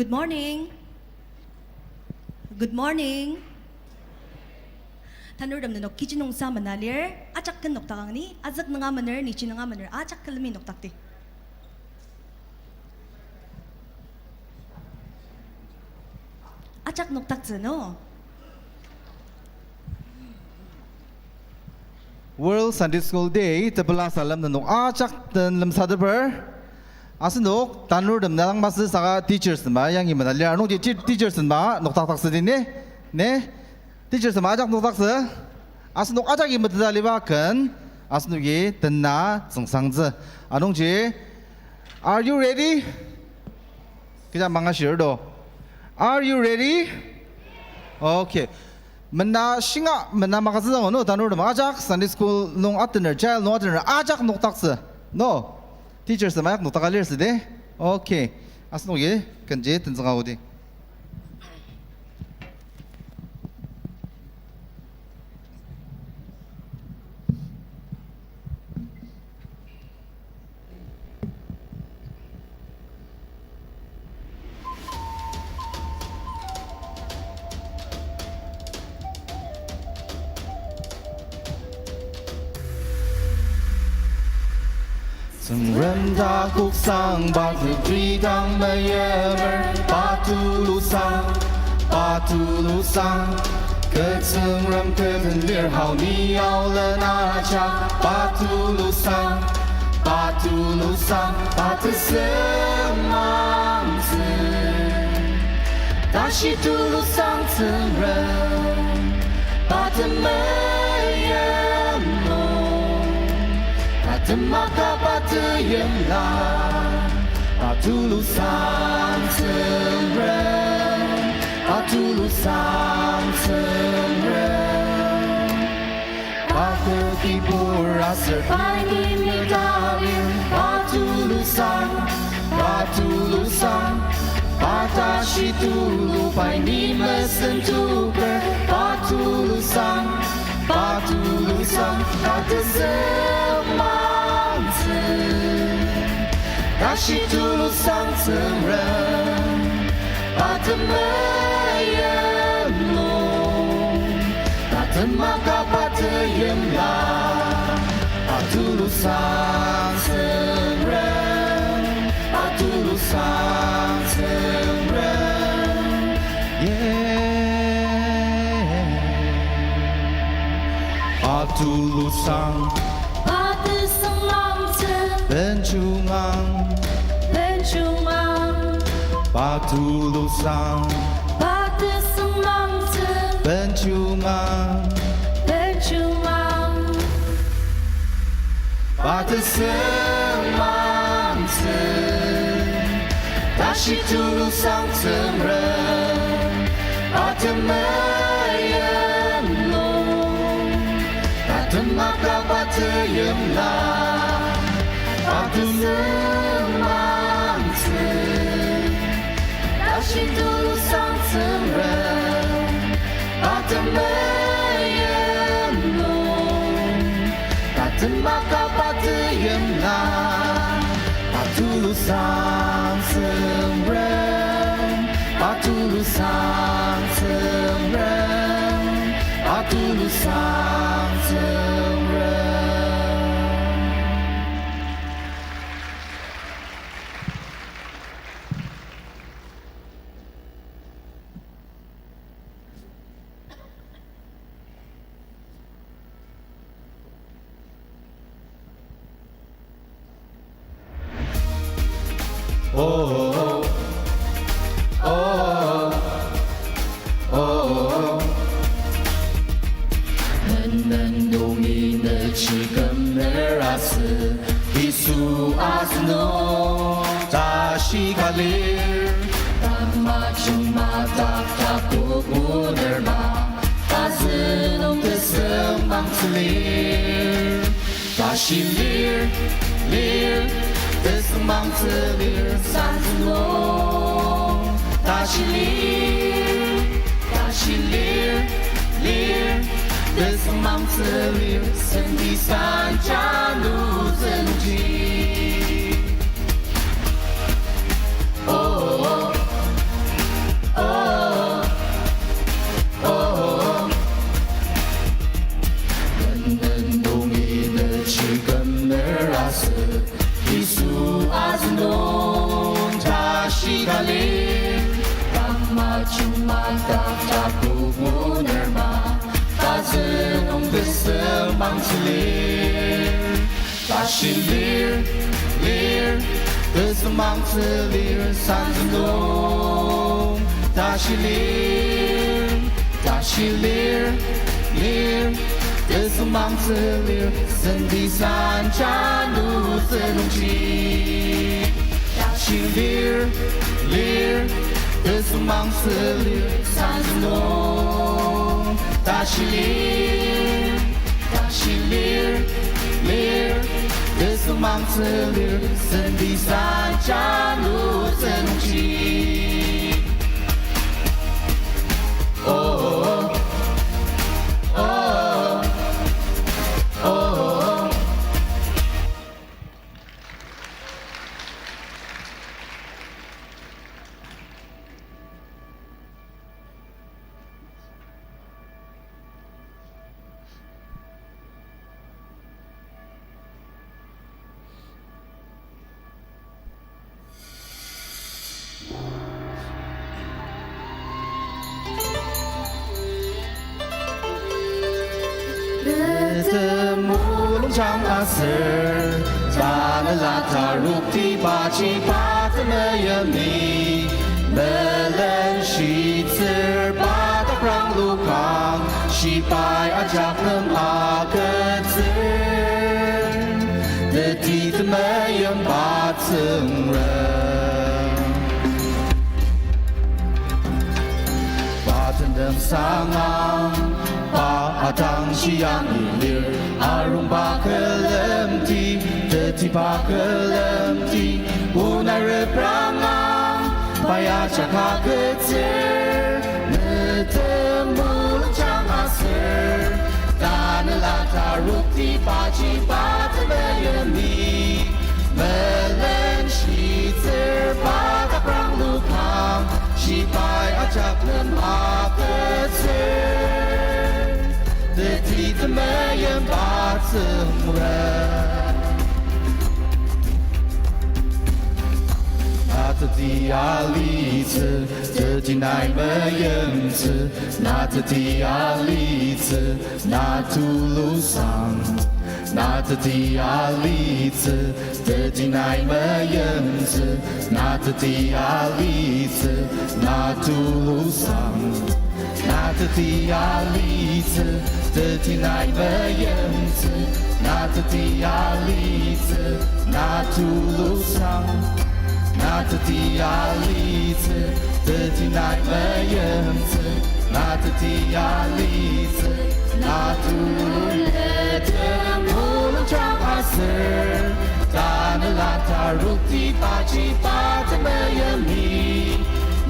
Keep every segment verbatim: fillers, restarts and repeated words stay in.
Good morning. Good morning. Tanurtem nenok kechi nung sa mena lir, ajak ken noktakang ni, azük nunga mener, nichi nunga mener, ajak külemi noktakdi. Ajak noktaktsü no. World Sunday School Day tepela salem nenok ajak den lemsateper. Asenok tanurtem na dang masü saka teachers tema yangi mena lir. Anungji te-, teachers tema noktaktaksü di ne? Ne? Teachers tema ajak noktaktsü. Asenok ajaki meteta liba ken, asenoki tena tsüngsangtsü. Anungji, are you ready? Kecha mangashir do. Are you ready? Okay. Mena shinga, mena magazine no, tanurtem ajak Sunday school nung atener, child nung atener, ajak noktaktsü. No. Teachers tem ajak noktaka lir süde. Okay. Asenoki kenji tenzüka odi. Tsüngrem ta koksang pa tepidang meyemer, pa tulusang, pa tulusang. Kü Tsüngrem kü den lir hau ni aolen ajak, pa tulusang, pa tulusang, pa tesüngmangtsü. Tashi tulusang Tsüngrem, pa temeim nung, pa temaka pa teyimla, pa tulusang Tsüngrem, pa tulusang Tsüngrem. Pa kü kibur aser pa ni mitalir, pa tulusang, pa tulusang. Pa tashi tulu pai ni mesen tuker, pa tulusang, pa tulusang. Pa tesüngmangtsü, tashi tulusang Tsüngrem, pa temeim nung, pa temaka pa teyimla, pa tulusang Tsüngrem, pa tulusang Tsüngrem. Yeah. Pa tulusang, pa tesüngmangtsü. Benjungang, benjungang. Pa tulusang, pa tesüngmangtsü. Benjungang, benjungang. Pa tesüngmangtsü, tashi tulusang Tsüngrem, pa temeim nung, pa temaka pa teyimla, pa tesüngmangtsü. Tashi tulusang Tsüngrem, pa temeim nung, pa temaka pa teyimla, pa tulusang Tsüngrem, pa tulusang Tsüngrem, pa tulusang Tsüngrem. Oh, oh, oh, oh. Menen nungi nüchi kümner asü, Yisu asünung tashi ka lir. Tamajung madak takok nguner ma, azü nung tesüngmangtsü lir. Tashi lir, lir, tesüngmangtsü lir sanzü nung. Tashi lir, tashi lir, lir, tesüngmangtsü lir, senti sanja nüzüngji. Oh, oh, oh. lir, tamajung madak takobunerma, tazü nung tesümangtsü lir. Tashi lir, lir, tesümangtsü lir, sanzü nung. Tashi lir, tashi lir, lir, tesümangtsü lir, senti sancha nutsü nungji. Tashi lir, lir, tesümangtsü lir, sanzü nung. Tashi lir, tashi lir, lir, tesümangtsü lir, senti sancha nutsü nungji. Oh, oh, oh, oh. Netem mulungjang aser, tanela taruktibaji pa temeimi, melen shitsür pa takrang lukang, shibai ajak nem agütsür, teti temeimba tsüngrem. Pa tenem sangang, pa atangji yangi lir, arungba külemdi, tetiba külemdi, onai reprangang, pai ajak agütsür, netem mulungjang aser, tanela taruktibaji pa temeimi, melen shitsür pa takrang lukang, shibai ajak nem agütsür, teti temeimba tsüngrem. Na teti alitsü, teti nai meimtsü, na teti alitsü, na tulusang. Na teti alitsü, teti nai meimtsü, na teti alitsü, na tulusang. Na teti alitsü, teti nai meimtsü, na teti alitsü, na tulusang. Na teti alitsü, teti nai meimtsü, na teti alitsü, na tulusang. Netem mulungjang aser, tanela taruktibaji pa temeimi,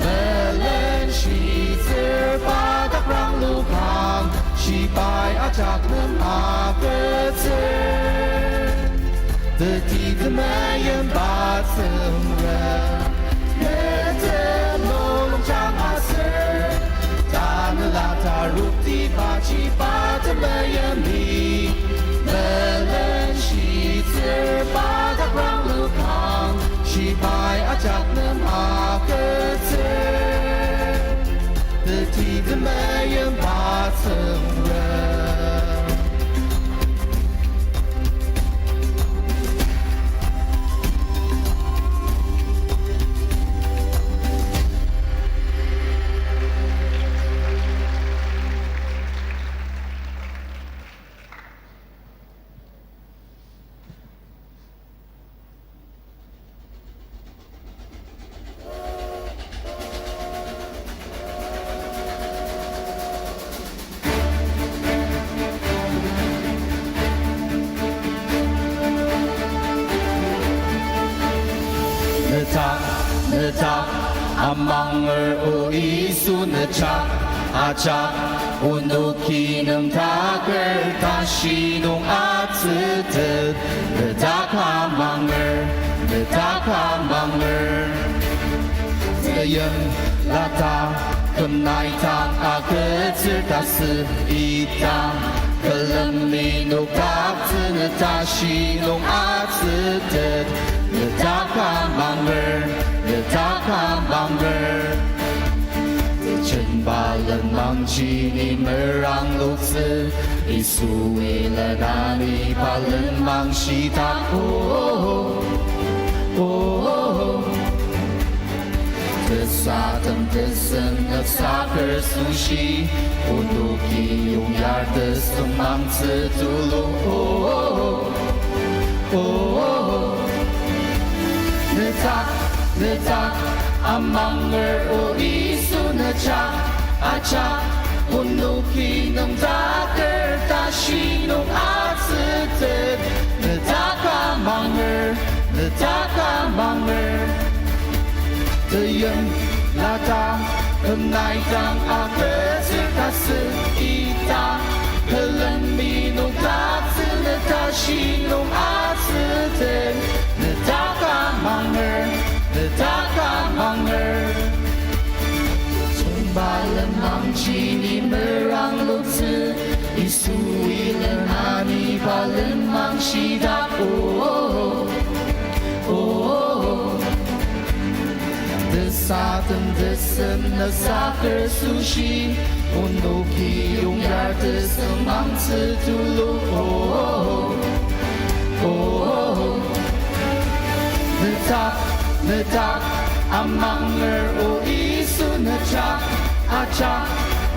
melen shitsür pa takrang lukang, shibai ajak nem agütsür, teti temeimba tsüngrem. Netem mulungjang aser, tanela taruktibaji pa temeimi, melen shitsür pa takrang lukang, shibai ajak nem agütsür, teti temeimba tsüngrem. Nedak, nedak, amanger o Yisu nejak, ajak, onoki nem taker tashi nung atsütet, nedak amanger, nedak amanger. Temeim lata, küm nai dang agütsür tasü ita, külemi nokdaktsü ne tashi nung atsütet. Ledaka manger, ledaka manger. Tejenba lenmangji ni merangloktsü, Yisui lenani pa lenmang shitak, oh, oh, oh. Tesatem tesen nüksaker süshi, onoki yongyar tesem mangtsü tulu, oh, oh, oh. Nedak, nedak, amanger o Yisu nejak, ajak, onoki nüngdaker tashi nung atsütet. Nedak amanger, nedak amanger. Teyen lata, küm nai dang agütsür tasü ita, külemi nung tatsü ne tashi nung atsütet, nedak amanger, nedak amanger. Tejenba lenmangji ni merangloktsü, Yisui lenani pa lenmang shitak, oh, oh, oh. Tesatem tesen nüksaker süshi, onoki yongyar tesem mangtsü tulu, oh, oh, oh. Nedak, nedak, amanger o Yisu nejak, ajak,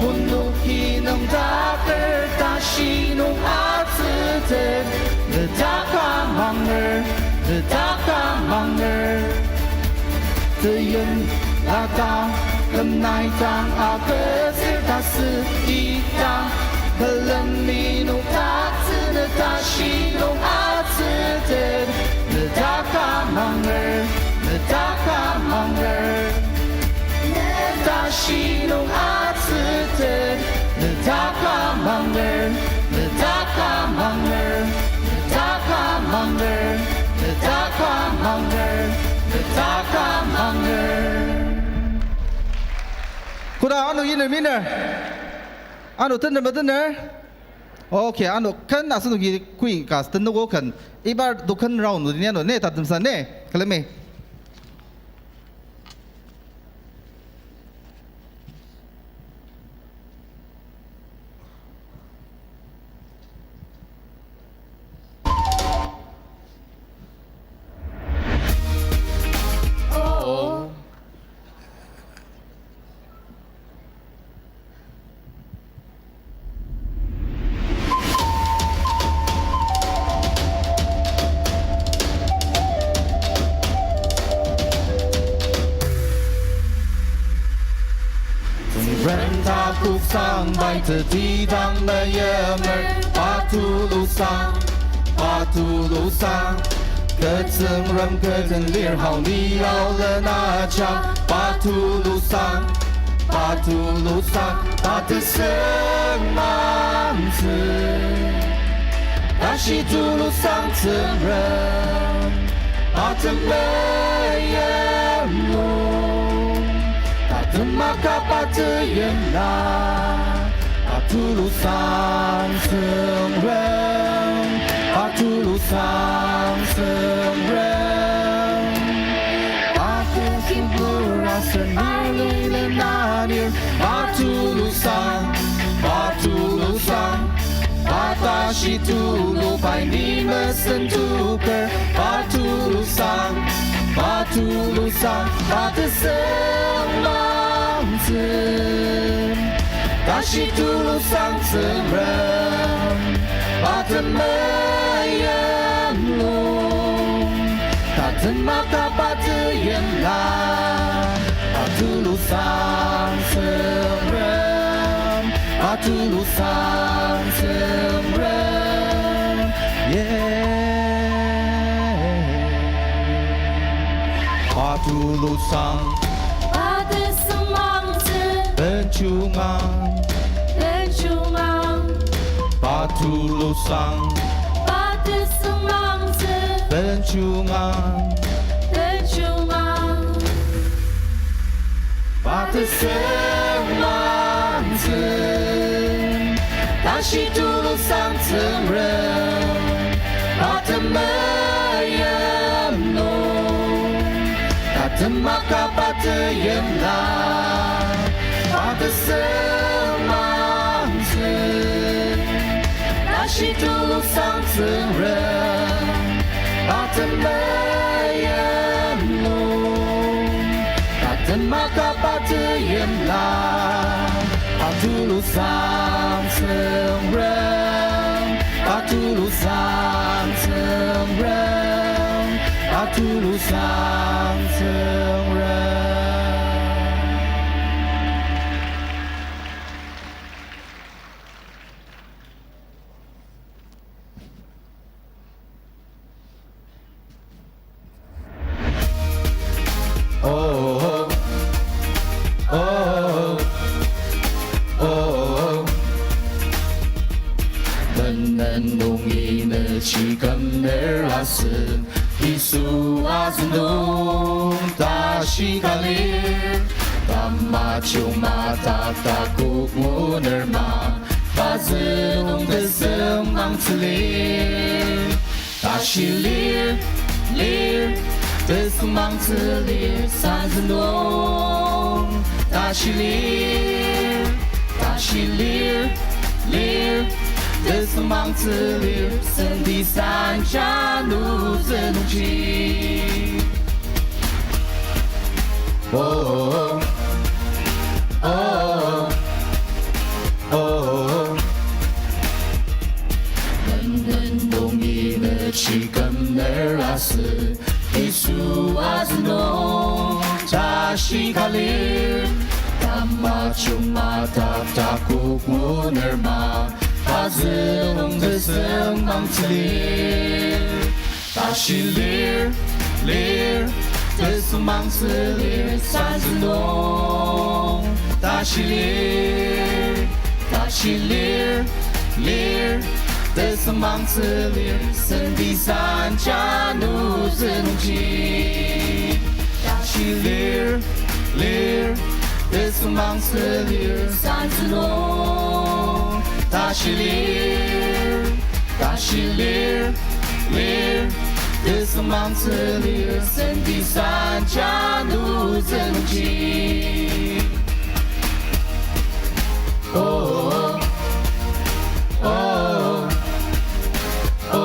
onoki nüngdaker tashi nung atsütet. Nedak amanger, nedak amanger. Teyen lata, küm nai dang agütsür tasü ita, külemi nung tatsü ne tashi nung atsütet. Nedak amanger, nedak amanger. Ne tashi nung atsütet, nedak amanger, nedak amanger, nedak amanger, nedak amanger, nedak amanger. Koda ano yiner miner? Ano tener metener? Okay, ano ken asenoki kui ka tenoko ken. Iba do ken round nung ni ano ne tatemsa ne, külemi. Tsüngrem takoksang pai teti dang meyimer, pa tulusang, pa tulusang. Kü Tsüngrem kü den lir hau ni aolen ajak, pa tulusang, pa tulusang, pa tesüngmangtsü. Tashi tulusang Tsüngrem, pa temeim lung. Tatema kaba teyena, pa tulusang Tsüngrem, pa tulusang Tsüngrem. Pa kü shibura senarlile nanir, pa tulusang, pa tulusang. Pa tashi tulu pai ni mesen tuker, pa tulusang, pa tulusang, pa tesüngmangtsü. Tashi tulusang Tsüngrem, pa temeim lung. Tatema kaba teyena, pa tulusang Tsüngrem, pa tulusang Tsüngrem, yeah. Pa tulusang, pa tesüngmangtsü, benjungang, benjungang. Pa tulusang, pa tesüngmangtsü, benjungang, benjungang. Pa tesüngmangtsü, tashi tulusang Tsüngrem, pa temeim lung. Makaba teimla, pa tesüngmangtsü, tashi tulusang Tsüngrem, pa temeim lung, pa temakaba teimla, pa tulusang Tsüngrem, pa tulusang Tsüngrem, pa tulusang Tsüngrem. Oh, oh, oh, oh. Benen nungi nüchi kümner asü, Yisu azü nung tashi ka lir. Tamajung madak takok nguner ma, pazü nung tesüngmangtsü lir. Tashi lir, lir, tesüngmangtsü lir, sanzü nung. Tashi lir, tashi lir, lir, tesüngmangtsü lir, senti sanja nuzü nungji. Oh, oh, oh. Benen nungi nüchi kümner asü, Yisu azü nung tashi ka lir. Tamajung madak takok nguner ma, pazü nung tesüngmangtsü lir. Tashi lir, lir, tesüngmangtsü lir, sanzü nung. Tashi lir, tashi lir, lir, tesüngmangtsü lir, senti sanja nuzü nungji. Tashi lir, lir, tesüngmangtsü lir, sanzü nung. Tashi lir, tashi lir, lir, tesüngmangtsü lir, senti sanja nuzü nungji. Oh, oh, oh, oh.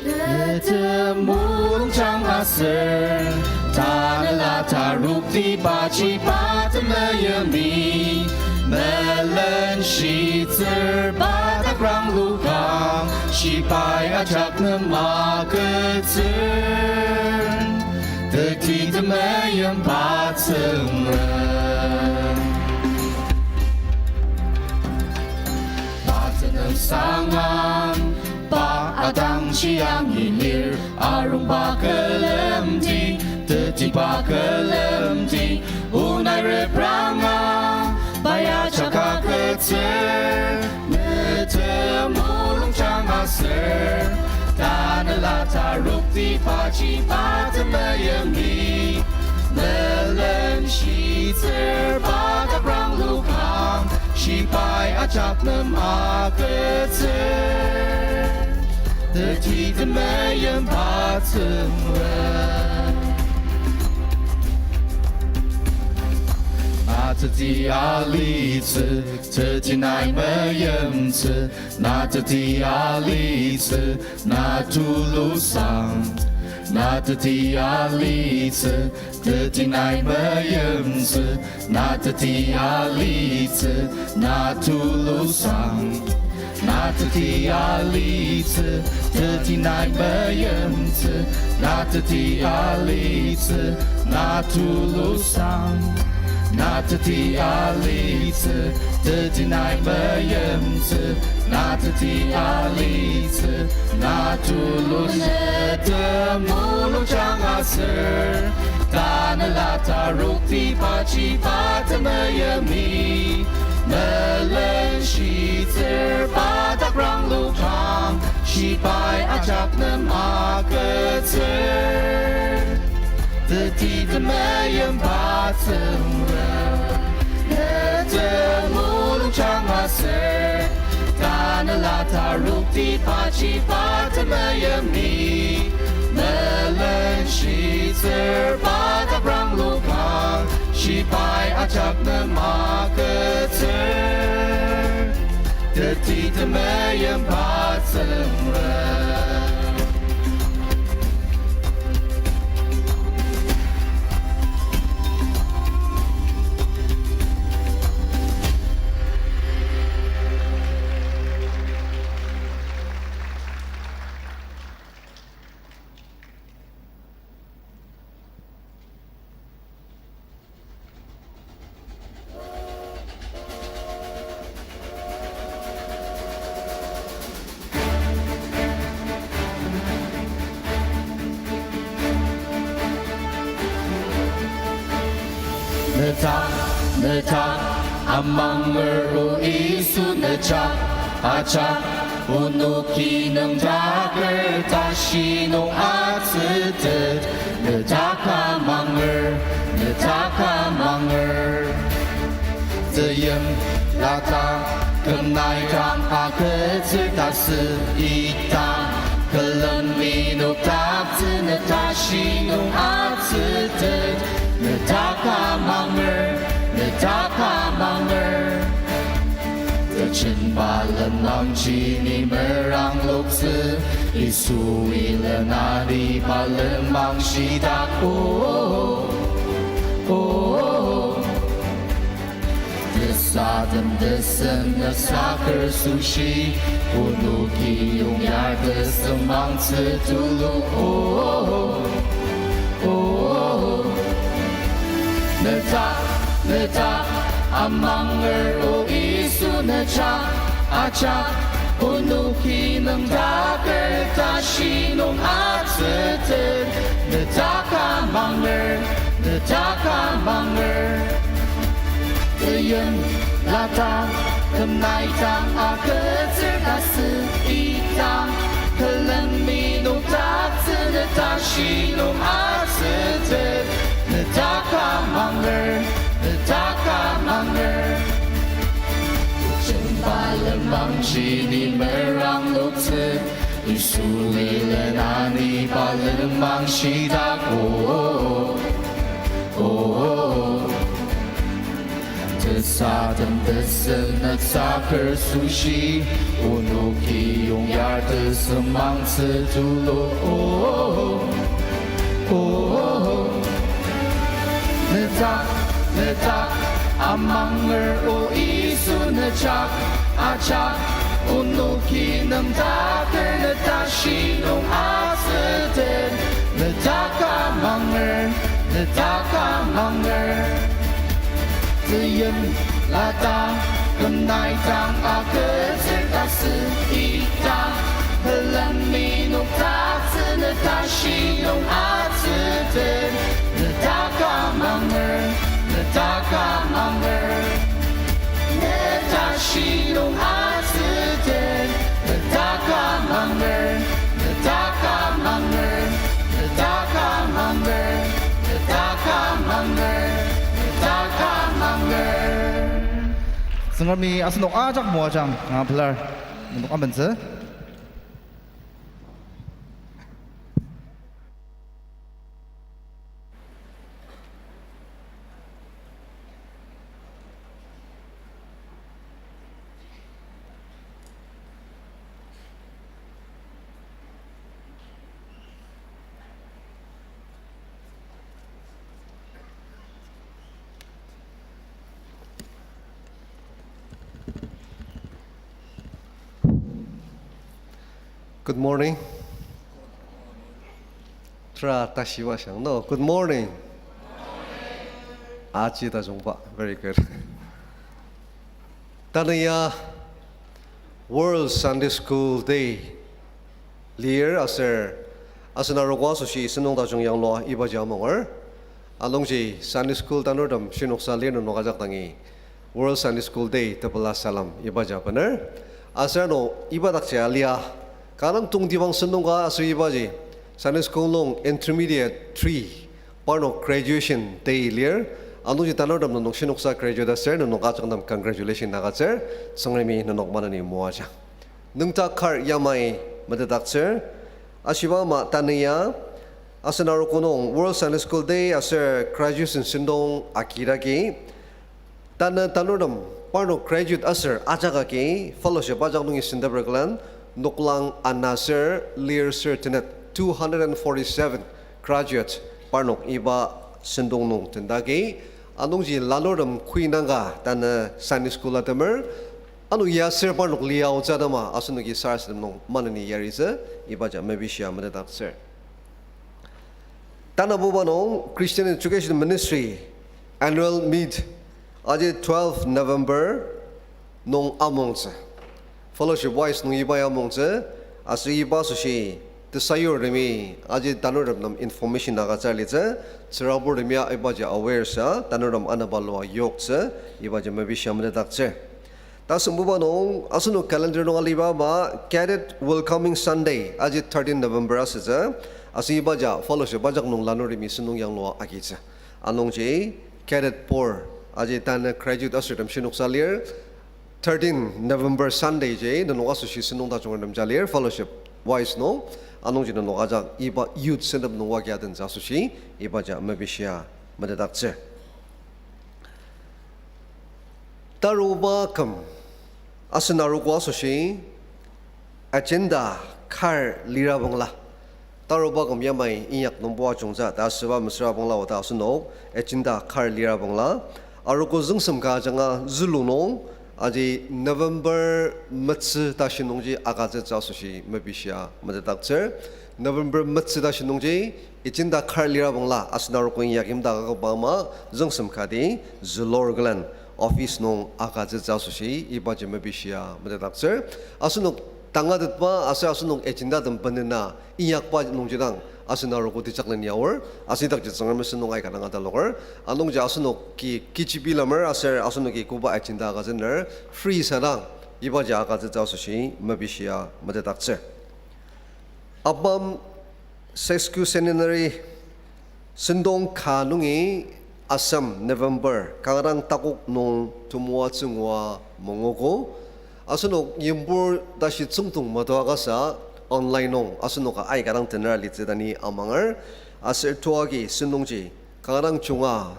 Netem mulungjang aser, tanela tarokti paji pa temeyemi, melenshitsür pa takrang lukang, shibai ajak nem agütsür. Teti temeim pa Tsüngrem. Pa tenüngsangang, pa atangji angi lir, arung pa külemdi, teti pa külemdi, onai repranga, pa ya jaka agütsür. Netem mulungjang aser, tanela tarokti paji pa temeyemi, melenshitsür pa takrang lukang, shibai ajak nem agütsür. Teti temeim pa Tsüngrem. Na teti alitsü, teti nai meimtsü, na teti alitsü, na tulusang. Na teti alitsü, teti nai meimtsü, na teti alitsü, na tulusang. Na teti alitsü, teti nai meimtsü, na teti alitsü, na tulusang. Na teti alitsü, teti nai meimtsü, na teti alitsü, na tulusang. Netem mulungjang aser, tanela tarokti paji pa temeyemi, Melenshitsür pa dak ranglokang, shibai ajak nem agütsür. Teti temeimba Tsüngrem, ne temulung jang aser, tanela tarokti pachiba temeimi. Melenshitsür pa dak ranglokang, shibai ajak nem agütsür. Teti temeimba Tsüngrem. Nedak, nedak, amanger o Yisu, nejak, ajak, onoki nüngdaker tashi nung atsütet, nedak amanger, nedak amanger. Temeim lata, küm nai dang agütsür ta sü idang, külemi nokdaktsü ne tashi nung atsütet, nedak amanger, nedak amanger. Tejenba lenmangji ni merangloktsü, Yisui lenaniba lenmang shidak, o, o, o. Tesatem tesen nüksaker süshi, onoki yongyar tesüngmangtsü tulu, o, o, o. Nedak, nedak, amanger o Yisu, nejak, ajak, onoki nüngdaker tashi nung atsütet, nedak amanger, nedak amanger. Temeim lata, küm nai dang agütsür ta sü idang, külemi nokdaktsü ne tashi nung atsütet, nedak amanger, nedak amanger. Tejenba lenmangji ni merangloktsü, Yisui lenaniba lenmang shidak, o, o, o. Tesatem tesen nüksaker süshi, onoki yongyar tesüngmangtsü tulu, o, o, o. Nedak, nedak, amanger o Yisu, nejak, ajak, onoki nüngdaker ne tashi nung atsütet, nedak amanger, nedak amanger. Temeim lata, küm nai dang agütsür ta sü idang, külemi nokdaktsü ne tashi nung atsütet, nedak amanger, nedak amanger. Ne tashi nung atsütet, nedak amanger, nedak amanger, nedak amanger, nedak amanger, nedak amanger. Tsüngremi asenok ajak moajang, ah, pelar, nenok amentsü. Good morning. Tera tashiba shang, no? Good morning. Aji tajungba. Very good. Tanü ya World Sunday School Day lir aser, asen arogo asoshi senung tajung yanglua ibaji amunger. Anungji Sunday School tanurtem shinoksa lir nenok ajak dangi World Sunday School Day tepela salem ibaji bener. Aser ano iba dakji alia, kanga tongtibang sentong ka aser ibaji Sunday School nung intermediate three parnok graduation day lir. Anungji tanurtem nenok shinoksa graduate aser nenok ajak nem congratulation agütsür, Tsüngremi nenok maneni moaja. Nüngdak kar yamai metetdaktsür, ashiba ama tanü ya, asen arogo nung World Sunday School Day aser graduation sentong agidagi, tanü tanurtem parnok graduate aser ajak agi fellowship ajak nungi senteper külen, noklang ana ser lir ser tenet, two hundred and forty-seven graduates parnok iba sentong nung tendagi, anungji lanurtem kuinangka tanü Sunday school atemer, ano ya ser parnok liaotsü atema asenoki sarasadem nung maneni yaritsü, ibaji mepishia metetdaktsür. Tanabuba nung Christian Education Ministry annual meet aji twelve November nung amongtsü. Fellowship wise nung iba ya amongtsü, aser iba asoshi tesayurtemi aji tanurtem nem information agütsür litsü, tsüraburtemi ya ibaji aware sa, tanurtem anaba lua yoktsü, ibaji mepishia metetdaktsür. Tasembuba nung, asenok calendar nung aliba ama Cadet Welcoming Sunday, aji thirteen November asütsü, aser ibaji fellowship ajak nung lanurtemi sentong yanglua agitsü. Anungji cadet pur, aji tanü graduate asürtem shinoksa lir, thirteen November Sunday ji nenok asoshi sentong tajung nem ja lir fellowship wise nung, anungji nenok ajak iba youth sentep nung wakia tentsü asoshi, ibaji mepishia metetdaktsür. Taruba küm, asen arogo asoshi, agenda kar lira bangla. Taruba küm yamai inyak nungbo ajungtsü ta asüba mesüra bangla oda asenok agenda kar lira bangla. Arogo züngsem ka ajanga zülu nung, aji November metsü tashi nungji agütsütsü asoshi mepishia metetdaktsür. November metsü tashi nungji agenda kar lira bangla asen arogo inyak yimdak akaba ama züngsem kati zülur külen office nung agütsütsü asoshi ibaji mepishia metetdaktsür. Asenok tangatetba aser asenok agenda tem benena inyakba nungji dang asen arogo tejaklen yaor, aser idakji Tsüngrem sentong aika dang ataloker. Anungji asenoki K G B lamer aser asenoki koba agenda agütsüner free sadang ibaji agütsütsü asoshi mepishia metetdaktsür. Apam sesquicentenary sentong ka nungi asem November kanga dang takok nung temoatsü ngua manguogo. Asenok yimbur tashi tsüngtong mato akasa online nung asenoka aika dang tenera litsü ta ni amanger. Aser tuagi sentongji kanga dang junga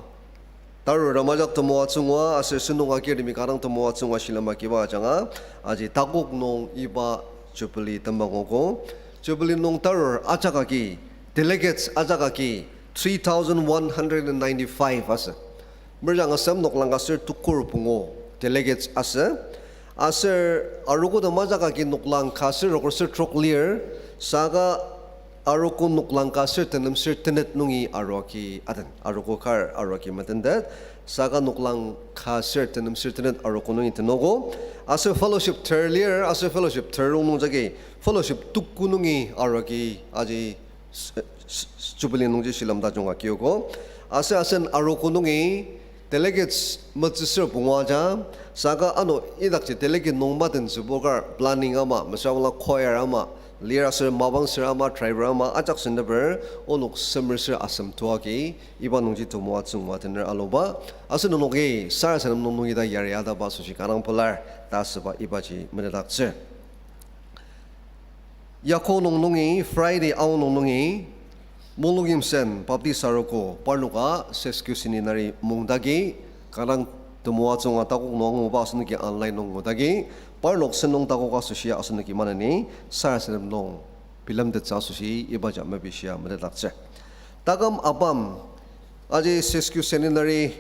tarur tamajak temoatsü ngua aser sentong agirtemi kanga dang temoatsü ngua shilem agiba ajanga, aji takok nung iba Jubilee temang manguogo. Jubilee nung tarur ajak agi, delegates ajak agi, three thousand one hundred and ninety-five asü. Merjang asem noklang ka ser tukur pungu delegates asü. Aser arogo tem ajak agi noklang ka ser rokür ser trok lir, saka arogo noklang ka ser tenem ser tenet nungi aruaki aden, arogo kar aruaki metentet, saka noklang ka ser tenem ser tenet arogo nungi tenogo, aser fellowship ter lir, aser fellowship ter rongnung jagi, fellowship tuku nungi aruaki aji s-, s-, Jubilee nungji shilem tajung agiogo. Aser asen arogo nungi delegates metsüsür pungu aja, saka ano idakji delegate nung matentsübo kar planning ama, mesüra bangla choir ama, lir aser mapang ser ama, driver ama, ajak senteper, onok semer ser asem tuagi, iba nungji temoatsü ngua tener aluba, aser nenoki sarasadem nung nungi ta yari ataba asoshi kanga dang pelar ta asüba ibaji metetdaktsür. Yako nung nungi, Friday aonung nungi, Mulukyimsen Baptist arogo parnoka sesquicentenary mungdagi, kanga dang temoatsü ngua takok nung anguba asenoki online nung ngudagi, parnok sentong takok asoshi asenoki maneni sarasadem nung bilemtettsü asoshi ibaji mepishia metetdaktsür. Taküm apam aji sesquicentenary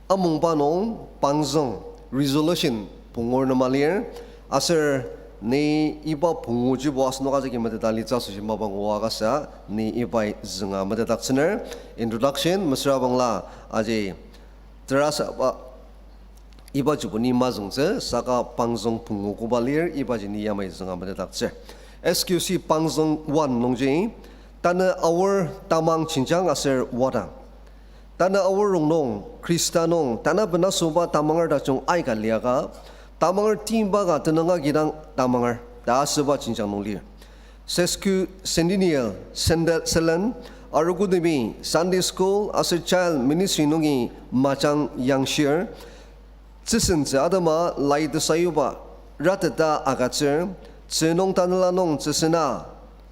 amungba nung pangzüng resolution pungur nema lir, aser ni iba pungujibo asenok ajaki meteta litsü asoshi mapang oa kasa ni ibai zünga metetdaktsüner. Introduction mesüra bangla aji terasaba ibajibo ni mazüngtsü, saka pangzüng pungu koba lir ibaji ni yamai zünga metetdaktsür. S Q C pangzüng one nungji, tanü aor tamang jenjang aser wadang. Tanü Aor rongnung, Khrista nung, tanü bena süba tamanger tajung aika liaka, tamanger timba ka tenüng agi dang tamanger ta asüba jenjang nung lir. Sesquicentennial sende-, sülen, arogotemi Sunday School aser Child Ministry nungi majang yangshir, tsüsentsü atema lai tesayuba rateta agütsür, tzü nung tanela nung tsüsena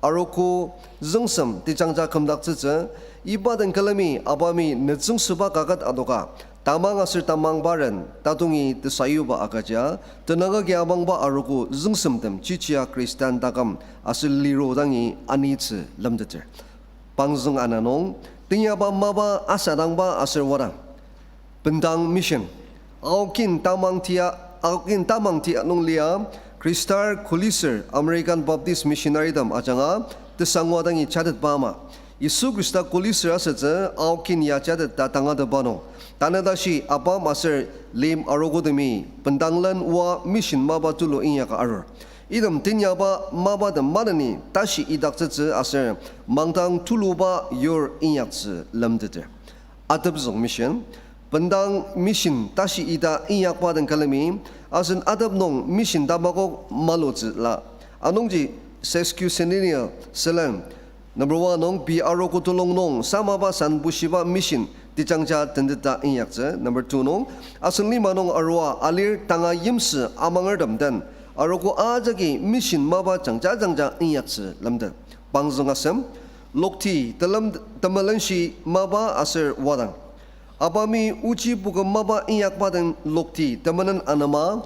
arogo züngsem tejangja kümdaktsütsü, iba den külemi Abami nütsüngsüba kaket adoka, tamang aser tamangbaren tatongi tesayuba agüja, tenüng agi amangba arogo züngsemtem chichia Khristan taküm aser liro dangi anitsü lemteter. Pangzüng ana nung, teinyaba mapa asadangba aser wadang. Bendang Mission. Aokin tamang tia, Aokin tamang tia nung lia, Khristar kulisür American Baptist Missionary tem ajanga tesangwa dangi jatetba ama. Yisu Khrista kulisür asütsü Aokin ya jatet ta tangatetba nung, tanü tashi Abam aser Lim arogotemi bendanglen oa mission mapa tulu inyaka arur. Item teinyaba mapatem maneni tashi idaktsütsü aser mangdang tuluba yur inyaktsü lemteter. Atepzüng Mission, bendang mission tashi ita inyakba den külemi, asen atep nung mission tamakok malutsü la. Anungji sesquicentennial sülen, number one nung pei arogo telung nung samaba san bushiba mission tejangja tenteta inyaktsü. Number two nung, asen lima nung arua alir tanga yimsü amangertem den arogo ajaki mission mapa jangja jangja inyaktsü lemtet. Pangzüng asem, lokti telem-, temelenshi mapa aser wadang. Abami ochi puküm mapa inyakba den lokti temenen anema,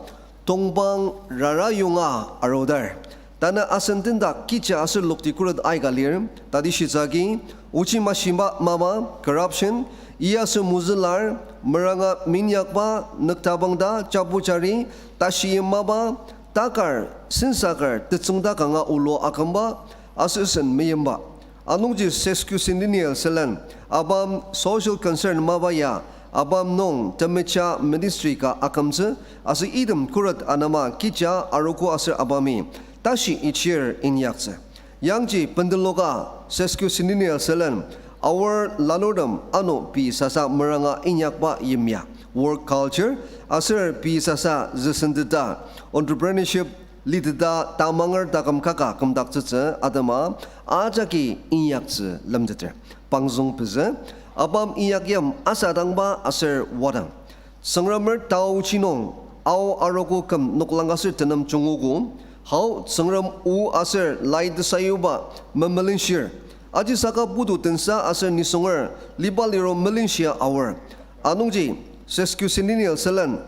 tongpang rara yonga arudar. Tanü asen tendak kecha aser lokti khuret aika lir, tati shitsü agi, ochi mashimba mapa, corruption, iya aser mozülar, meranga minyakba, nüktabangta, chapu chari, tashi mapa, takar, sensaker, tetsüngda kanga ulu akümba, aser sen meyimba. Anungji sesquicentennial sülen, Abam social concern mapa ya, Abam nung temecha ministry ka akümtsü, aser item khuret anema kecha arogo aser Abami tashi ichir inyaktsü. Yangji pendeloka sesquicentennial sülen, Aor lanurtem ano pei sasa meranga inyakba yimya, work culture, aser pei sasa züsenteta, entrepreneurship, liteta tamanger taküm kaka kümdaktsütsü atema ajaki inyaktsü lemteter. Pangzüng pezü, Abam inyakyim asadangba aser wadang. Tsüngremer taochi nung, Ao arogo küm noklang aser tenem jungogo, hao Tsüngrem o aser lai tesayuba memelenshir. Ajisaka putu tensa aser nisunger liba liro melenshia aor. Anungji, sesquicentennial sülen,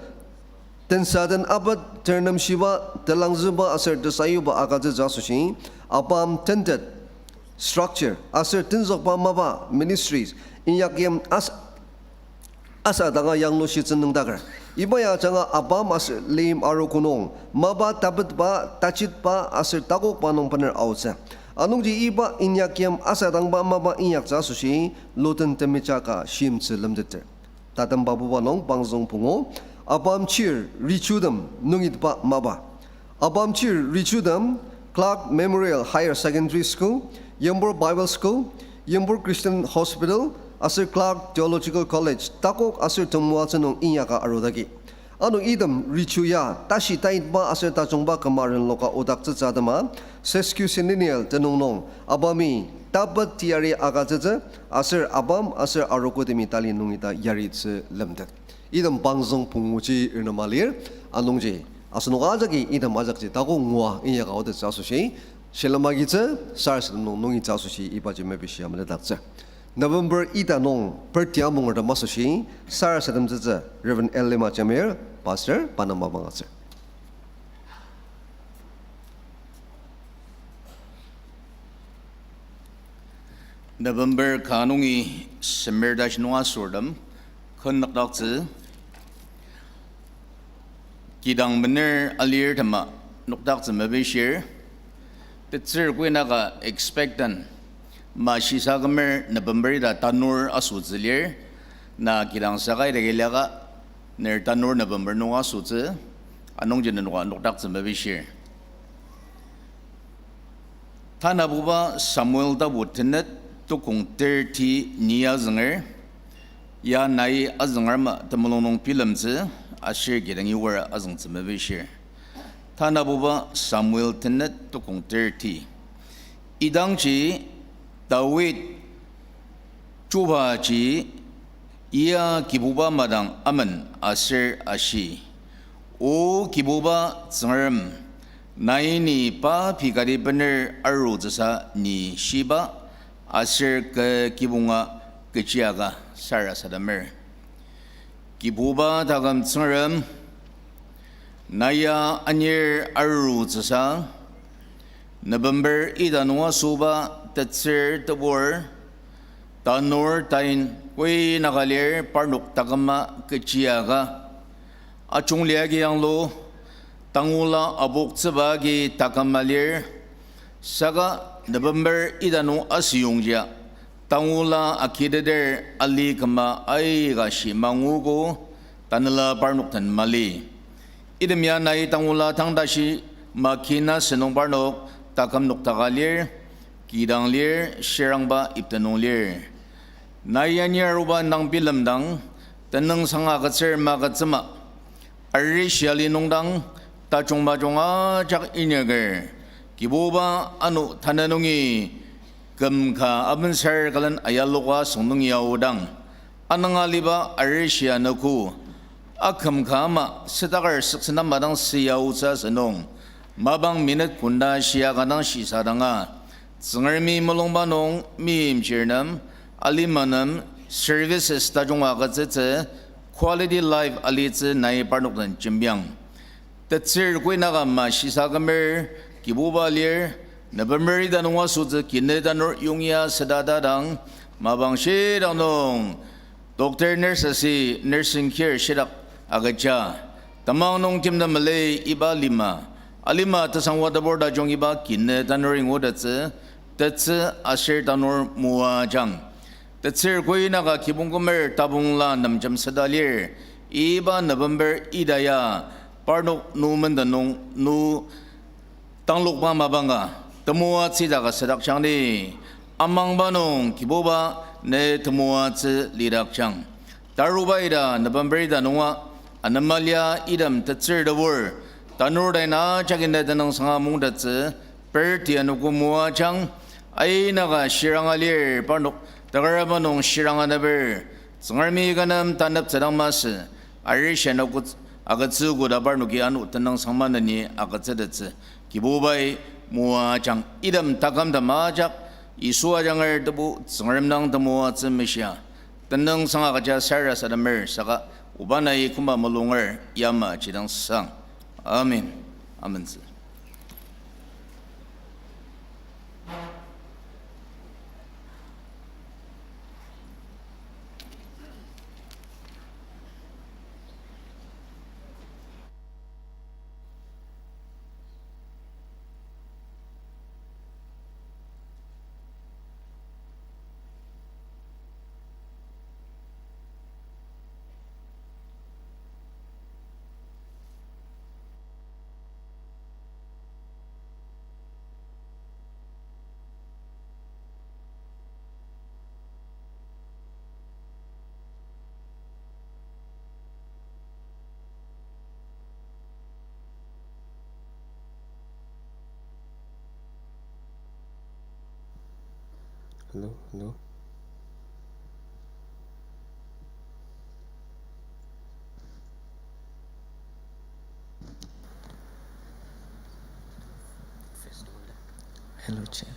tensa den apet ternemshiba, telangzüba aser tesayuba agütsütsü asoshi, Abam tented structure aser tenzükba mapa ministries inyakyim as- asadanga yanglushitsü nüngdaker. Iba ya ajanga Abam aser Lim arogo nung mapa tapetba, tachitba aser takokba nung bener aotsü. Anungji iba inyakyim asadangba mapa inyaktsü asoshi, luden temecha ka shimtsü lemteter. Tatemba buba nung pangzüng pungu, Abam chir richutem nungitba mapa. Abam chir richutem, Clark Memorial Higher Secondary School, Yimphur Bible School, Yimphur Christian Hospital, aser Clark Theological College, takok aser temoatsü nung inyaka arudaki. Ano item richu ya tashi taitba aser tajungba küma renloka odaktsütsü atema, sesquicentennial tenüng nung Abami tapet teyari agütsütsü, aser Abam aser arogotemi tali nungi ta yaritsü lemtet. Item pangzüng punguji irnema lir, anungji asenok ajaki item ajakji takok ngua inyaka aotettsü asoshi, shilem agitsü, sarasadem nung nungitsü asoshi ibaji mepishia metetdaktsür. November ita nung birthday amungertem asoshi sarasademtsütsü Reverend Elima Jamir, Pastor, pa nem mapangatsür. November ka nungi semer tashi nung asortem, ken nokdaktsü, kidang mener alir tema nokdaktsü mepishir, tetsür kuinaka expectant, ma shisa kümer November ita tanur asotsü lir, na kidang sakai dagi liaka, ner tanur November nung asotsü, anungji nenoka nokdaktsü mepishir. Tanabuba Samuel tapu tenet tukong thirty ni azünger, Ya nai azüngarma temulung nung bilemtsü, aser kidangi wara azüngtsü mepishir. Tanabuba Samuel tenet tukong thirty. Idangji Dawid chubaji ya Kibuba madang amen aser ashi, O Kibuba Tsüngrem, nai ni pa pei kati bener arutsüsa ni shiba, aser kü kibonga kechiaka sarasademer. Kibuba taküm Tsüngrem, nai ya anir arutsüsa, November ita nung asüba tetsür tebur, tanur tain koinaka lir parnok taküma kechiaka. Ajungli agi yanglu, tangula apoktsüba agi taküma lir, saka November ita nung asüyongja, tangula akiteter ali küma aika shi manguogo, tanela parnok den mali. Item ya nai tangula tang tashi makina sünung parnok taküm noktaka lir, kidang lir, shirangba iptenung lir. Nai yani aruba nang bilemdang, tenüngsang agütsür magütsüma, arishi ali nungdang, tajung majung ajak inyaker, Kibuba ano tanü nungi kümka abensar külen ayaloka süng nungi aodang, anüng aliba arishi anogo, akümka ama sütaker süksena madang süyaotsü asünung, mapang minute kunda shia ka dang shisadanga, Tsüngremi mulungba nung meimchir nem, alima nem, services tajung agütsütsü, quality life alitsü nai parnok den jembiang. Tetsür koinaka ma shisa kümer, Kibuba lir, November ita nung asütsü kine tanur yongya süta tadang, mapang shidang nung, doctor, nurse aser nursing care shitak agüja, temang nung timtem mali iba lima, alima tesangwa tebur tajung iba kine tanur ingutettsü, tetsü aser tanur moajang. Tetsür koinaka kibong kümer tabongla nemjem süda lir, iba November ita ya, parnok nu menden nung nu tanglokba mapanga, temoatsü dak ka südakjang ni, amangba nung Kibuba ne temoatsü lidakjang. Taruba ita November ita nunga, anemalia item tetsür tebur, tanur tain ajak ina tenüngsanga mungtettsü, birthday anogo moajang, ainaka shiranga lir parnok, takaraba nung shiranga neper, Tsüngremi kü nem taneptsü dang masü, arishi anogo agütsü koda parnoki ano tenüngsang maneni agütsütettsü. Kibubai moajang item taküm tem ajak, Yisu ajanger Tebu Tsüngrem dang temoatsü meshia. Tenüngsang agüja sarasademer saka, oba nai koma mulunger yamaji dang sang. Amen. Amentsü. Hello, hello. Hello, chat.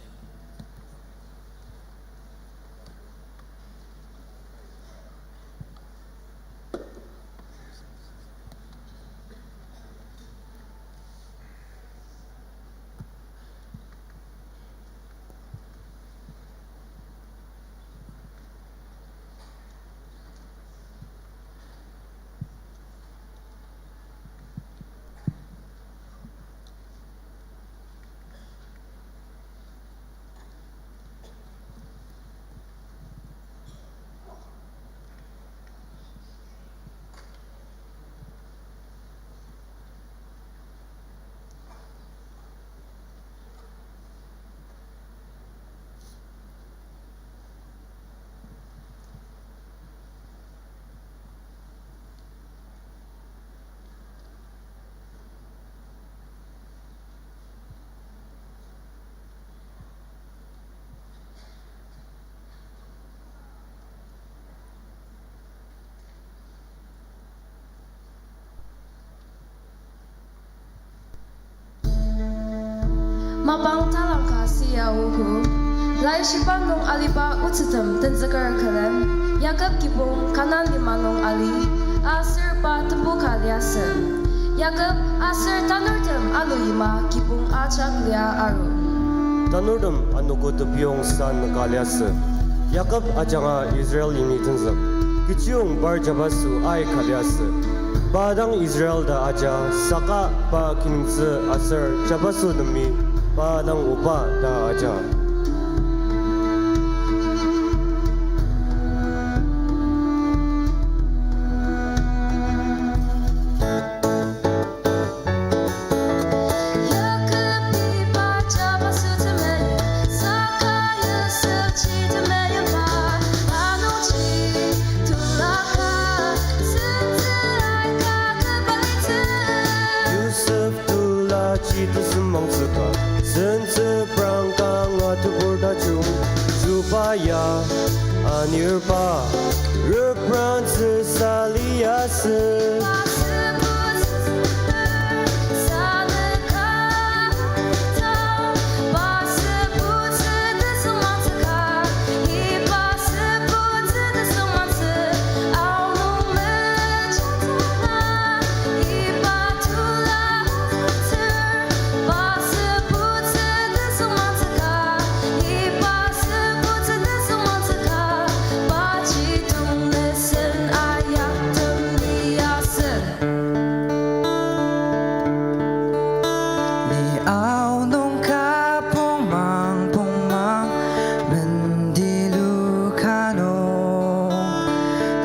Mapang talangka sia ogo. Laishiba nung aliba otsütem tenzüker külem, Yakob kibong Kanan lima nung ali, aser pa tebu ka liasü. Yakob aser tanurtem ano yima kibong ajak lia aru. Tanurtem anogo tebiyong sa nüka liasü. Yakob ajanga Israel yimi tenzük. Kechiyong par jabaso aika liasü. Pa dang Israel ta aja, saka pa kinungtsü aser jabaso temi pa dang oba ta aja. Yosef tula ji tesüngmangtsü ka, sentsü prang kanga tebur tajung, chuba ya anirba, reprantsü sa liasü. Ni aonung ka pongmang pongmang mendiluka nung,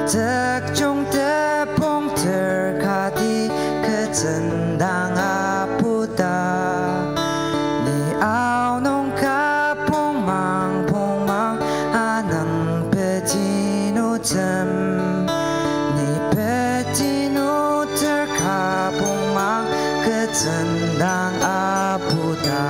tekjong tepongter kati ketsüngdang aputa. Ni aonung ka pongmang pongmang anang petinu tem, ni petinu ter ka pongmang ketsüngdang aputa.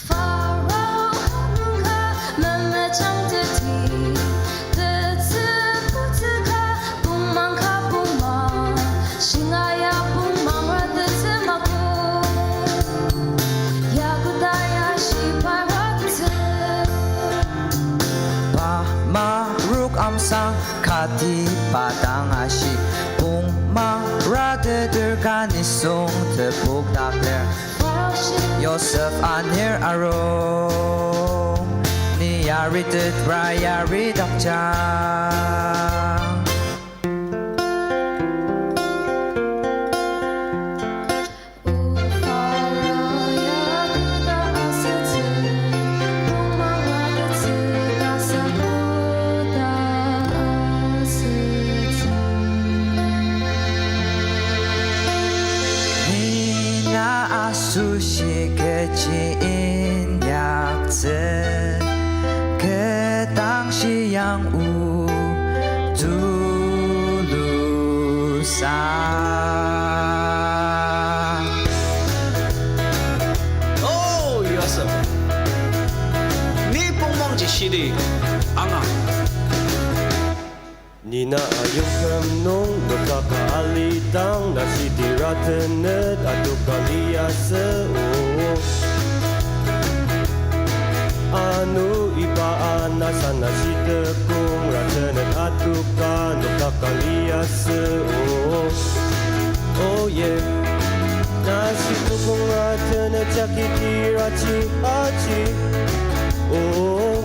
Pharaoh nungka memejang teti, tetsü putsüka pongmang ka pongmang, shinga ya pongmang ra tetsü mako, Yahuda ya shibai ra tetsü. Pa marok amsang kati pa dang ashi, pongmang ra teter ka nisung tepok takler. Yosef anir aru, ni yaritet ra yaridakja. Ni na asoshi kechi inyaktsü, ketdangshi yang o tulusa. Oh, Yosef. Ni pongmangji shidi anga. Ni na ayongküm nung nokdaka alidang, na shitira tenet atoka liasü, oh. Ano iba ana sana shitekong ra tenet atoka nokdaka liasü, oh. Oh yeah. Na shitekong ra tenet jagi tiraji aji, oh.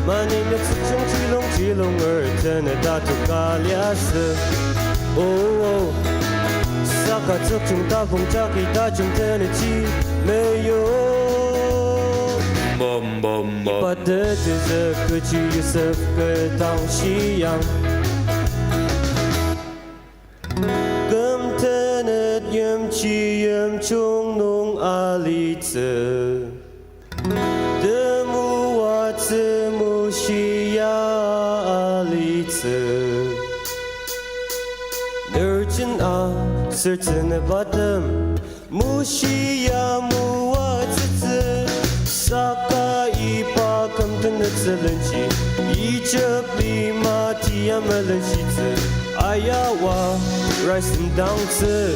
Mani metsükchung chilong chilonger tenet atoka liasü, oh. Saka tsükchung tapong jagi tajung tenetji meyo. Bam, bam, bam. Iba tetezü kechi Yosef ketdangshi yang. Küm tenet yimji yimjung nung alitsü, temoatsü Ner jen aser tsünübatem, mushi ya moatsütsü, saka iba küm tenütsülenji, Ijip lima tia melenshitsü, ayawa rai semdangtsü,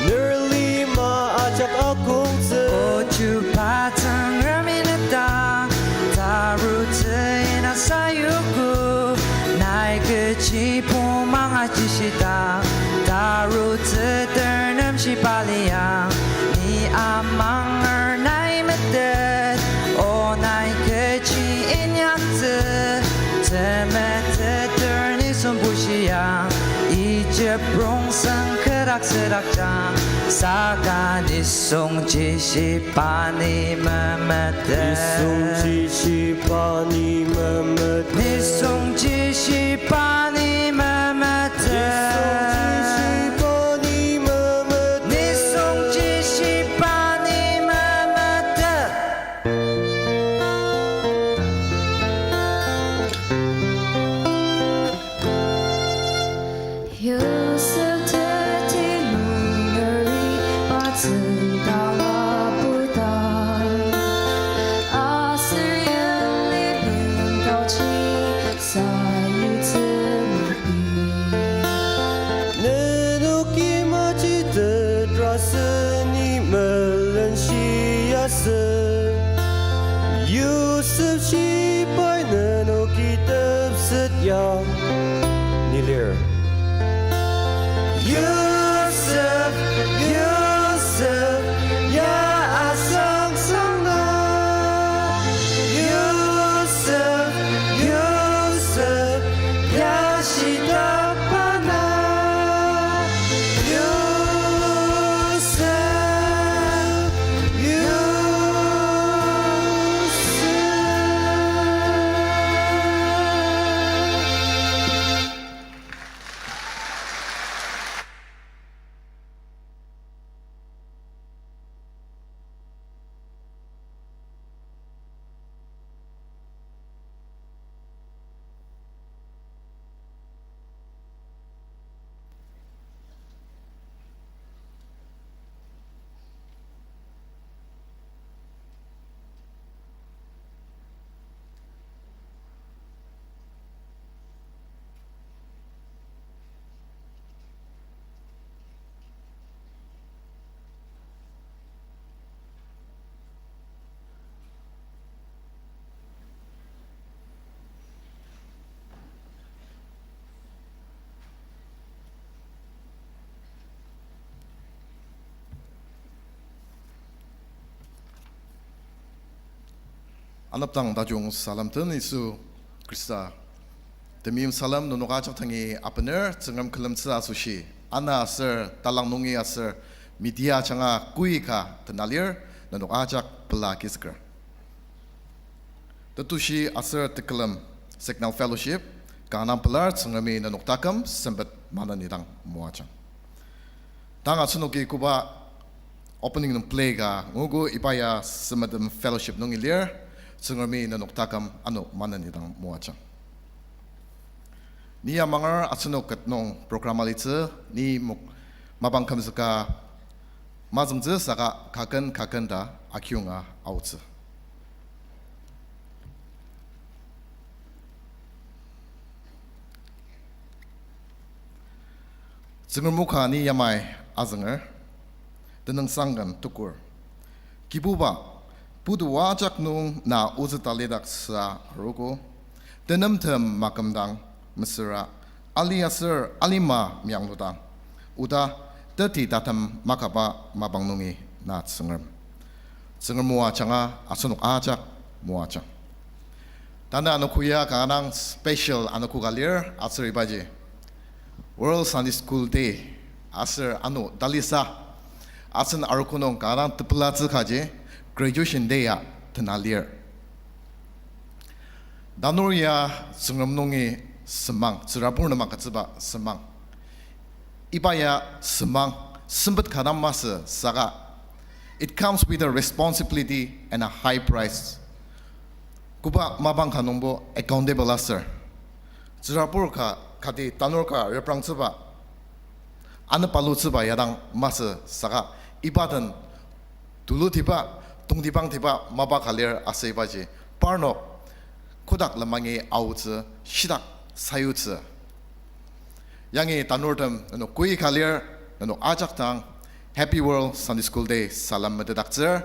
ner lima ajak akongtsü. O Chuba Tsüngremi ne dang tarutsü ina sayuogo, nai kechi pumang ajishidang, tarutsü ter nemshiba liang, ni amanger nai metet, o nai kechi inyaktsü, temeteter nisung bushiang, Ijip rongsen kedak sedakjang, saka nisung chishiba ni memetet. Nisung chishiba ni memetet. Nisung chishiba ni memetet. Nisung chishiba ni memetet. Nisung chishiba ni memetet. Yosep teti nungeri pa tsüngda lapoda, aser yimli lendangji sayutsü mapi. Nenok imaji tetrasü ni melenshi asü. Yosep shibai nenoki tepset ya. Ni lir. Yosep, Yosep, ya asangsang na. Yosep, Yosep, ya shitakba na. Yosep, Yosep. Anepdang tajung salem den Yisu Khrista temeim salem nenok ajak dangi abener. Tsüngrem külemtsü asoshi ana aser talang nungi aser media ajanga koika tena lir, nenok ajak pela agizüker. Tetushi aser tekülem Signal Fellowship, kanga pelar. Tsüngremi nenok taküm sempet maneni dang moajang. Tang asenoki koba opening nung play ka nguogo, iba ya Semetem Fellowship nungi lir. Tsüngremi nenok taküm ano maneni dang moajang. Ni amanger asenok ket nung program alitsü, ni mok mapang kümzüka mazüngtsü saka kaken kaken ta akiyonga aotsü. Tsüngrem o ka ni yamai azünger, tenüngsang ken tukur. Kibuba, putu ajak nung na ozü talidak sa arogo, tenemtem makümdang mesüra, ali aser alima miangludang, oda teti tatem makaba mapang nungi na Tsüngrem. Tsüngrem moajanga asenok ajak moajang. Tanü anogo ya kanga dang special anogo ka lir, aser ibaji World Sunday School Day aser ano talisa asen arogo nung kanga dang tepelatsü kaji Graduation Day ya tena lir. Tanur ya Tsüngrem nungi semang, tsürabur nem agütsüba semang. Iba ya semang, sempet ka dang masü saka, it comes with a responsibility and a high price. Koba mapang ka nungbo accountable aser, Tsürabur ka kati tanur ka reprangtsüba, anepaluttsüba yadang masü saka iba den tulutiba, tongtibangtiba mapa ka lir aser ibaji parnok kotak lemangi aotsü, shitak sayutsü. Yangi tanurtem nenok koi ka lir, nenok ajak dang Happy World Sunday School Day salem metetdaktsür,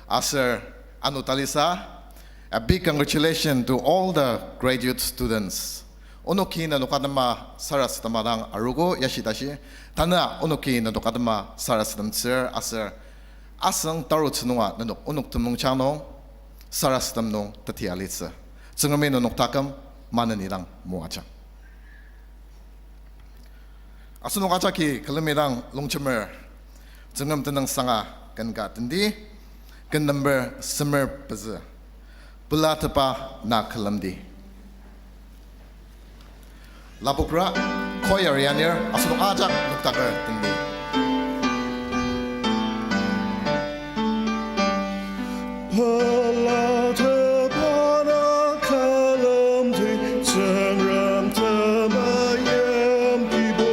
aser ano talisa, a big congratulations to all the graduate students. Onoki nenok atema sarasadema dang arogo yashi tashi, tanü onoki nenok atema sarasademtsür aser asüng tarutsü nunga nenok onok temulungjang nung sarasadem nung teti alitsü. Tsüngremi nenok taküm maneni dang moajang. Asenok ajaki külemi dang longjemer Tsüngrem tenüngsanga ken ka tendi, ken number semer pezü, Pelatepa na külemdi. Lapokra choir yanir asenok ajak noktaker tendi. Pelatepa na külemdi, Tsüngrem temeim Kibu,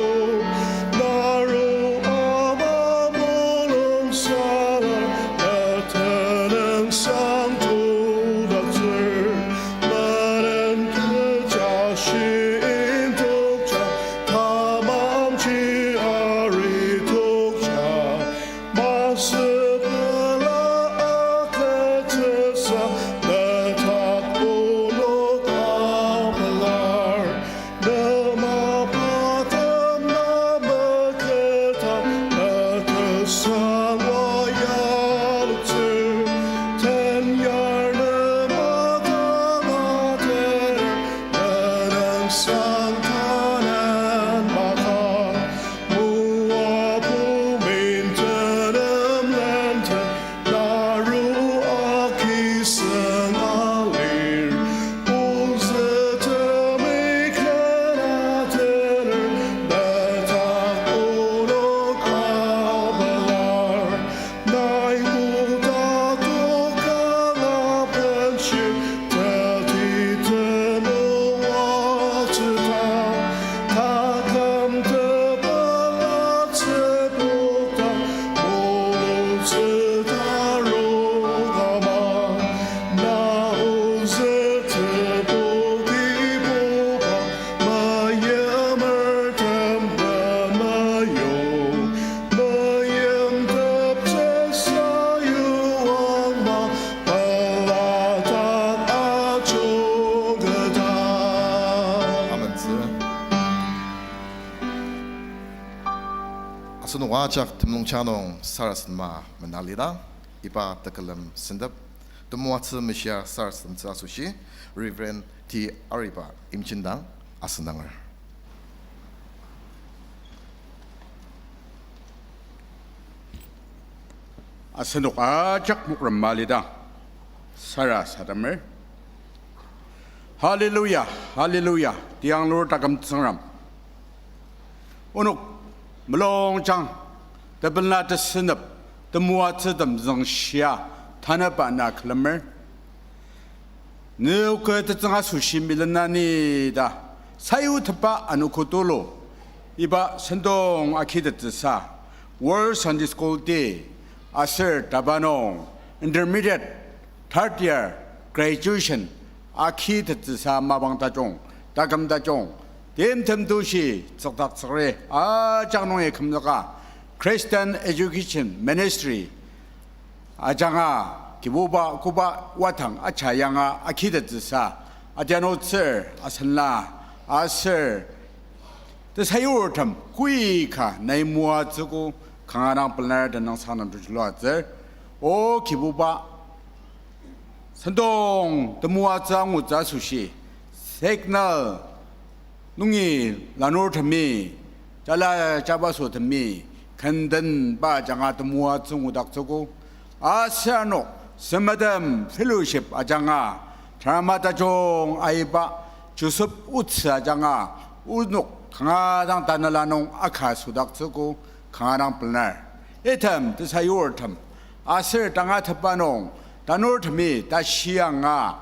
naru ama mulung salar, na tenüngsang todaktsür, menen kecha shi intokja, tamangji ari tokja, masü pela agütsüsa, na tak onok apelar. Nema patem na meketa, na tesangwa yaloktsür, tenyar nema dang atener, tenüngsang tanen maka, moabu mintenem lenden, naru aki seng alir, ozü temi ken atener, na tak onok apelar. Nai kotak tokala benshir, teti temoatsüta, taküm tepelatsü pokta, molutsü tarok ama, na ozü tepok Kibuba, meimertem temeyong, meimteptsü sayuangma, peladak ajungketa. Amentsü. Asenok ajak temulungjang nung sarasadema menalidang, iba tekülem sentep temoatsü meshia sarasademtsü asoshi Reverend T Ariba imjindang asendanger. Asenok ajak mokren malidang sarasademer. Hallelujah, hallelujah, tianglur taküm Tsüngrem. Onok mulungjang tepela tesünep temoatsütem züngshia tanüba na külemer. Nüoka tetsüng asoshi milenani ta sayutepa anogo tulu, iba sentong agitettsüsa World Sunday School Day aser taba nung intermediate, third year, graduation agitettsüsa mapang tajung, taküm tajung, timtem tushi tsükdaktsüri ajak nungi kümzüka Christian Education Ministry ajanga, Kibuba koba wadang aja yanga agitettsüsa adianutsür asenla aser tesayurtem koika nai moatsüogo kanga dang pelar tenüngsang nem tejuluatsür. O Kibuba, sentong temoatsü angutsü asoshi signal nungi lanurtemi, jala jabasotemi, kendenba ajanga temoatsü ngudaktsüogo. Aser ano Sempet Fellowship ajanga, drama tajung aiba, Joseph otsü ajanga, onok kanga dang tanela nung aka südaktsüogo, kanga dang pelar. Item tesayurtem aser tangatetba nung tanurtemi tashi anga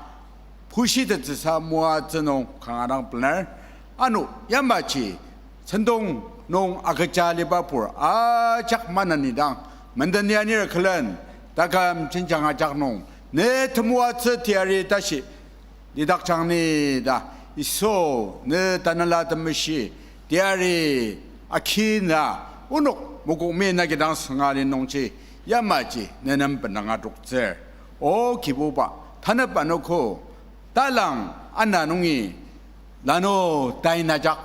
pushitettsüsa moatsü nung kanga dang pelar. Ano yamaji sentong nung agüja aliba pur ajak maneni dang, menden anir külen, taküm jenjang ajak nung, ne temoatsü teyari tashi lidakjang ni ta, Yisu, ne Tanela Temeshi teyari aki na, onok mokokmi nagi dang sünga li nungji, yamaji nenem benanga toktsür. O Kibuba, tanep anogo, talang ana nungi, lano tainajak,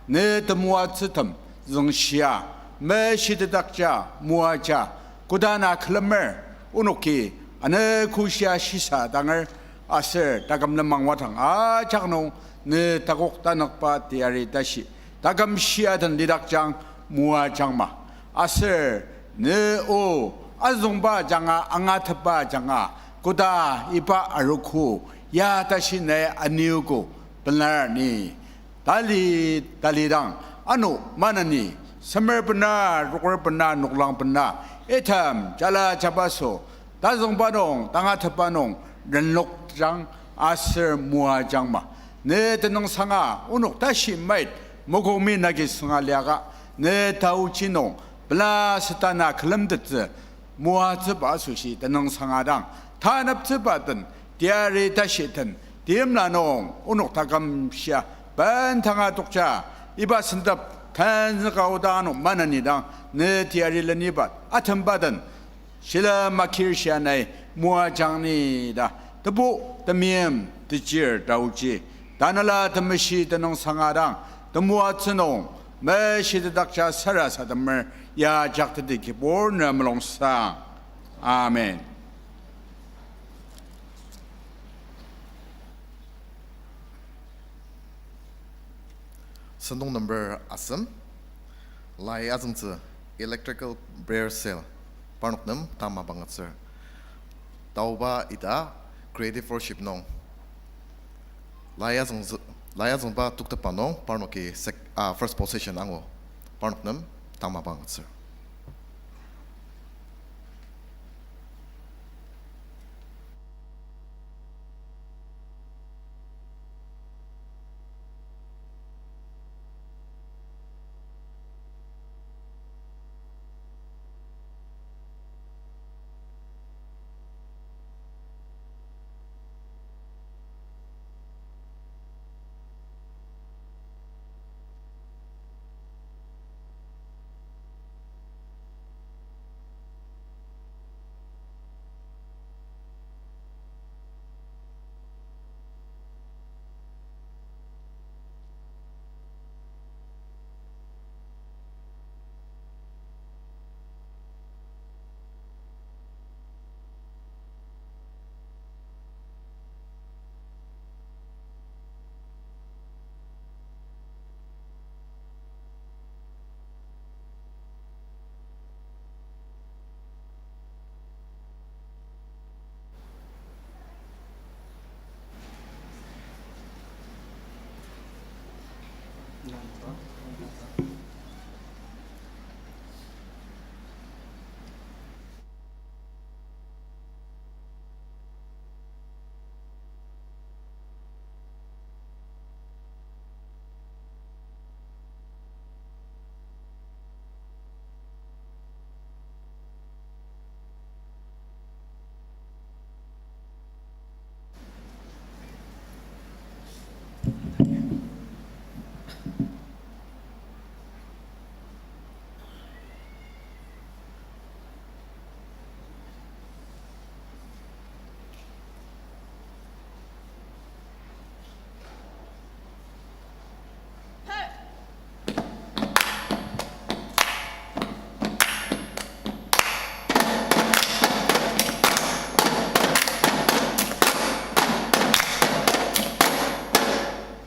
ne temoatsütem züngshia, meshitedakja, moaja, kodana külemer, onoki, ane kushia shisa danger, aser taküm lenmang wadang ajak nung, ne takok tanükba teyari tashi, taküm shia den lidakjang, moajangma. Aser ne o azüngba ajanga, angatetba ajanga, koda iba arogo, ya tashi nai aniogo, pelar ni. Tali, talidang, ano maneni, semer bena, roker bena, noklang bena, item, jala jabaso, tazüngba nung, tangatetba nung, renlokjang, aser moajangma. Ne tenüngsanga, onok tashi mait, mokokmi nagi sünga liaka, ne taoji nung, pela setana külemtettsü, moatsüba asoshi tenüngsanga dang, taneptsüba den, teyari tashi den, timla nung, onok taküm shia, bendanga tokja, iba sentep, tenzüka oda ano maneni dang, ne teyari leniba, atemba den, shilem akir shia nai, moajang ni ta, tebu, temeim, tejir, taoji, Tanela Temeshi tenüngsanga dang, temoatsü nung, meshitedakja sarasademer, ya jakteti Kibur ne mulungsang. Amen. Sentong number asem, lai azüngtsü, electrical braille cell, parnok nem tang mapang agütsür. Taoba ita creative worship nung, lai azüngtsü, lai azüngba toktepa nung parnoki sec-, ah, first position angu, parnok nem tang mapang agütsür.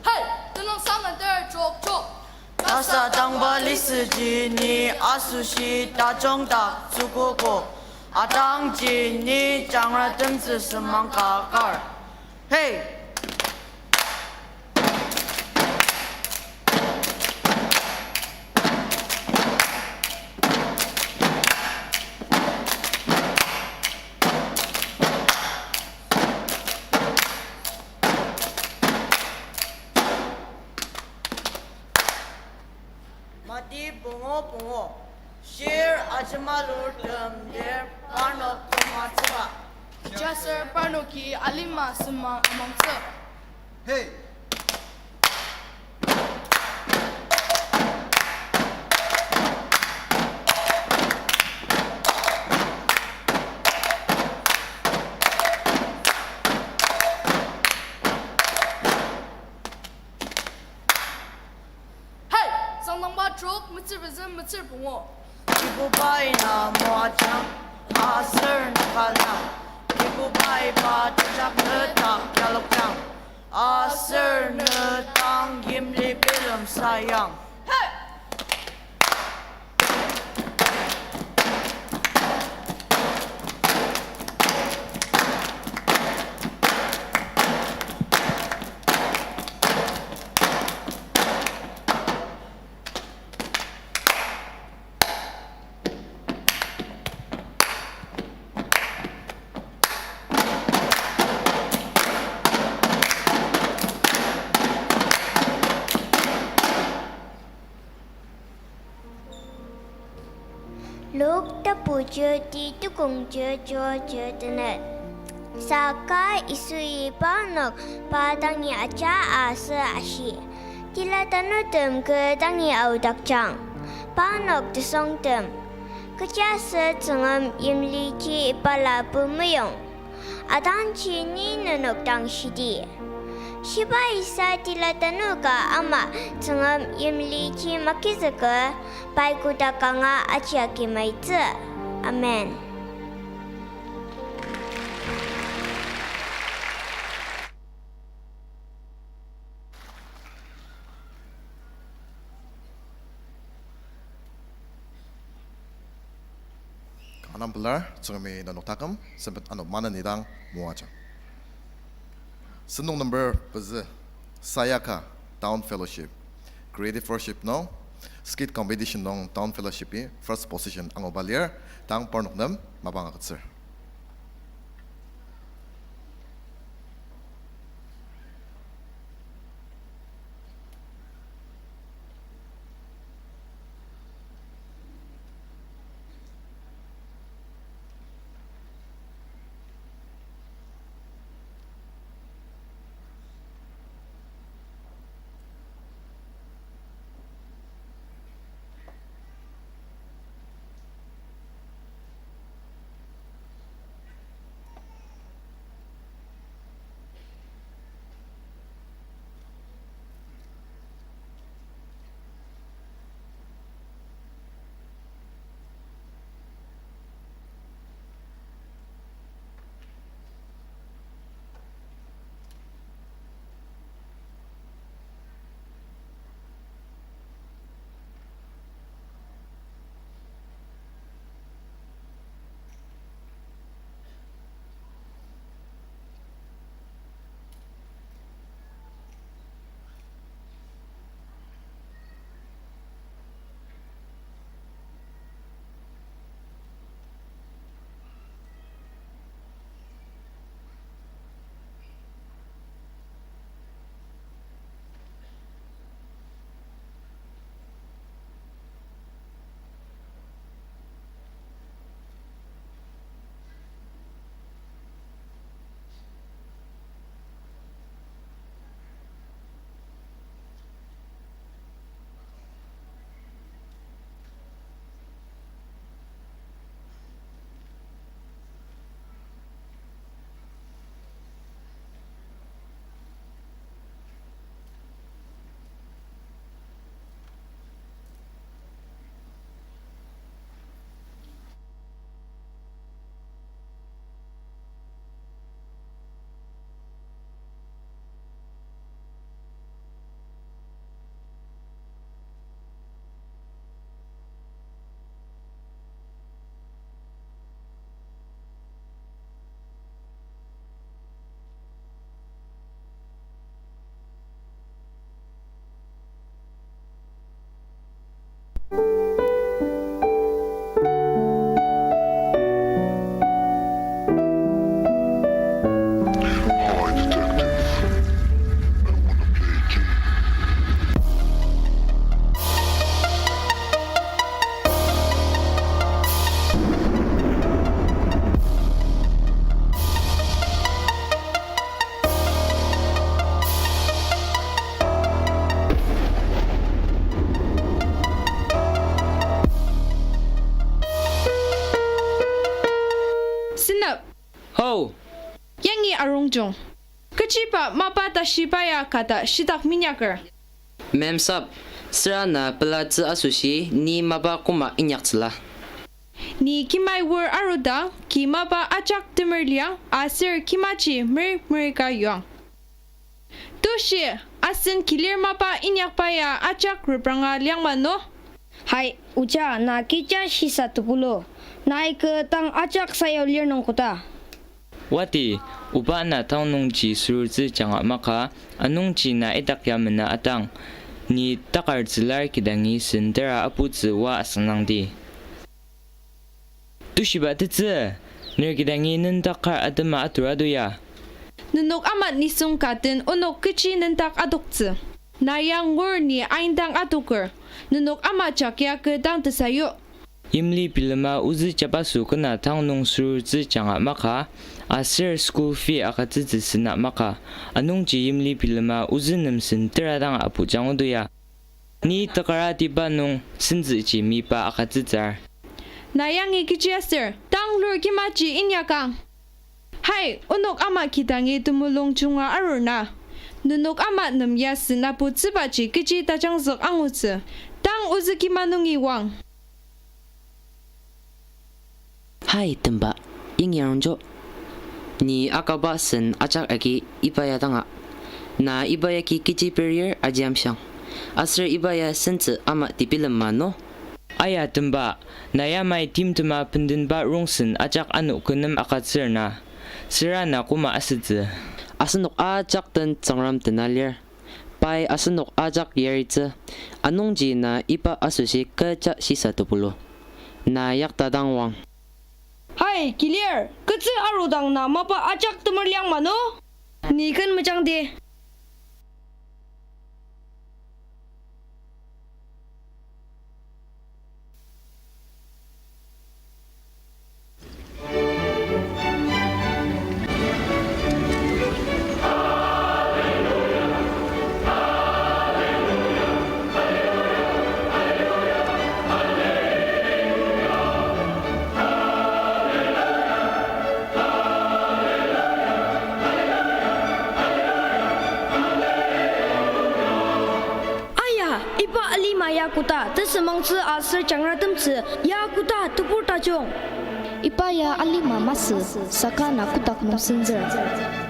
Hey, tenüngsang enter chok chok. Tasa tangba lisüji ni asoshi tajungdak tsükogo. Atangji ni jangratemtsü sümang ka kar. Hey! Mati pungu pungu. Shir ajemalurtem lir parnok tomatsüba. Jaser parnoki alima semang amangtsü. Hey! Hey! Sangdangba trok, metsür pezü, metsür pungu. Kibubai na moajang, aser na kala. Kibubai pa tejak nedak yalokjang, aser nedang yimli bilem sayang. Hey! Luk tapu jenti tukong jenti tenet. Saka Yisui parnok pa dangi aja aser ashi, tila tanutem kü dangi aodakjang. Parnok tesongtem, kechiaser Tsüngrem yimliji ibala pemeyong, atangji ni nenok dang shidi. Shiba isa tila tanü ka ama Tsüngrem yimliji makizüker, pai kotak kanga ajiagi maitsü. Amen. Kanga pelar, Tsüngremi nenok taküm sempet ano maneni dang moajang. Sentong number pezü, Sayaka Town Fellowship, Creative Worship nung, Skit Competition nung Town Fellowship-i first position anguba lir, tang parnok nem mapang agütsür. Rongjung. Kechiba mapa tashiba ya kata shitak minyaker. Memsap, süra na pelatsü asoshi ni mapa koma inyaktsüla. Ni kimai wor arudang, ki mapa ajak temer liang, aser kimaji merik merika yuang. Tushi, asen kilir mapa inyakba ya ajak repranga liangma no? Hai, oja, na kecha shisa tepulu. Nai kü tang ajak sayau lir nung koda. Wati, oba na town nungji sürutsü janga maka, anungji na idak ya mena atang, ni takar tsülar kidangi sen tera aputsü oa asüngdangdi. Tushiba tetsü, ner kidangi nendak kar atema atur adoya. Nenok ama nisung ka den onok kechi nendak adoktsü. Na ya ngur ni aindang adoker, nenok ama jak ya kü dang tesayu. Yimli bilema ozü jabaso kena town nung sürutsü janga maka, aser school fee agütsütsü sena maka, anungji yimli bilema ozü nem sen tera dang apu jang odoya. Ni takara tiba nung sentsüji miba agütsütsür. Na yangi kechi aser, tang lur kimaji inyakang. Hai, onok ama kidangi temulung junga arur na. Nenok ama nem ya sen aputsübaji kechi tajangzük angutsü. Tang ozü kima nungi oang. Hai, temba, yangi arungjo. Ni akaba sen ajak agi iba ya danga. Na iba yagi kechi perir aji amshiang. Aser iba ya sentsü ama tebilema no? Aya temba, na yamai timtema bendenba rongsen ajak ano kü nem agütsür na. Süra na koma asütsü. Asenok ajak den Tsüngrem dena lir. Pai asenok ajak yaritsü. Anungji na iba asoshi kecha shisa tepulu. Na yakta dang oang. Hai, kilir, ketsü arudang na mapa ajak temer liangma no? Ni ken mejangdi. Aya, iba alima ya koda tesümangtsü aser jangratemtsü ya koda tebur tajung. Iba ya alima masü, saka na kotak nung senzür.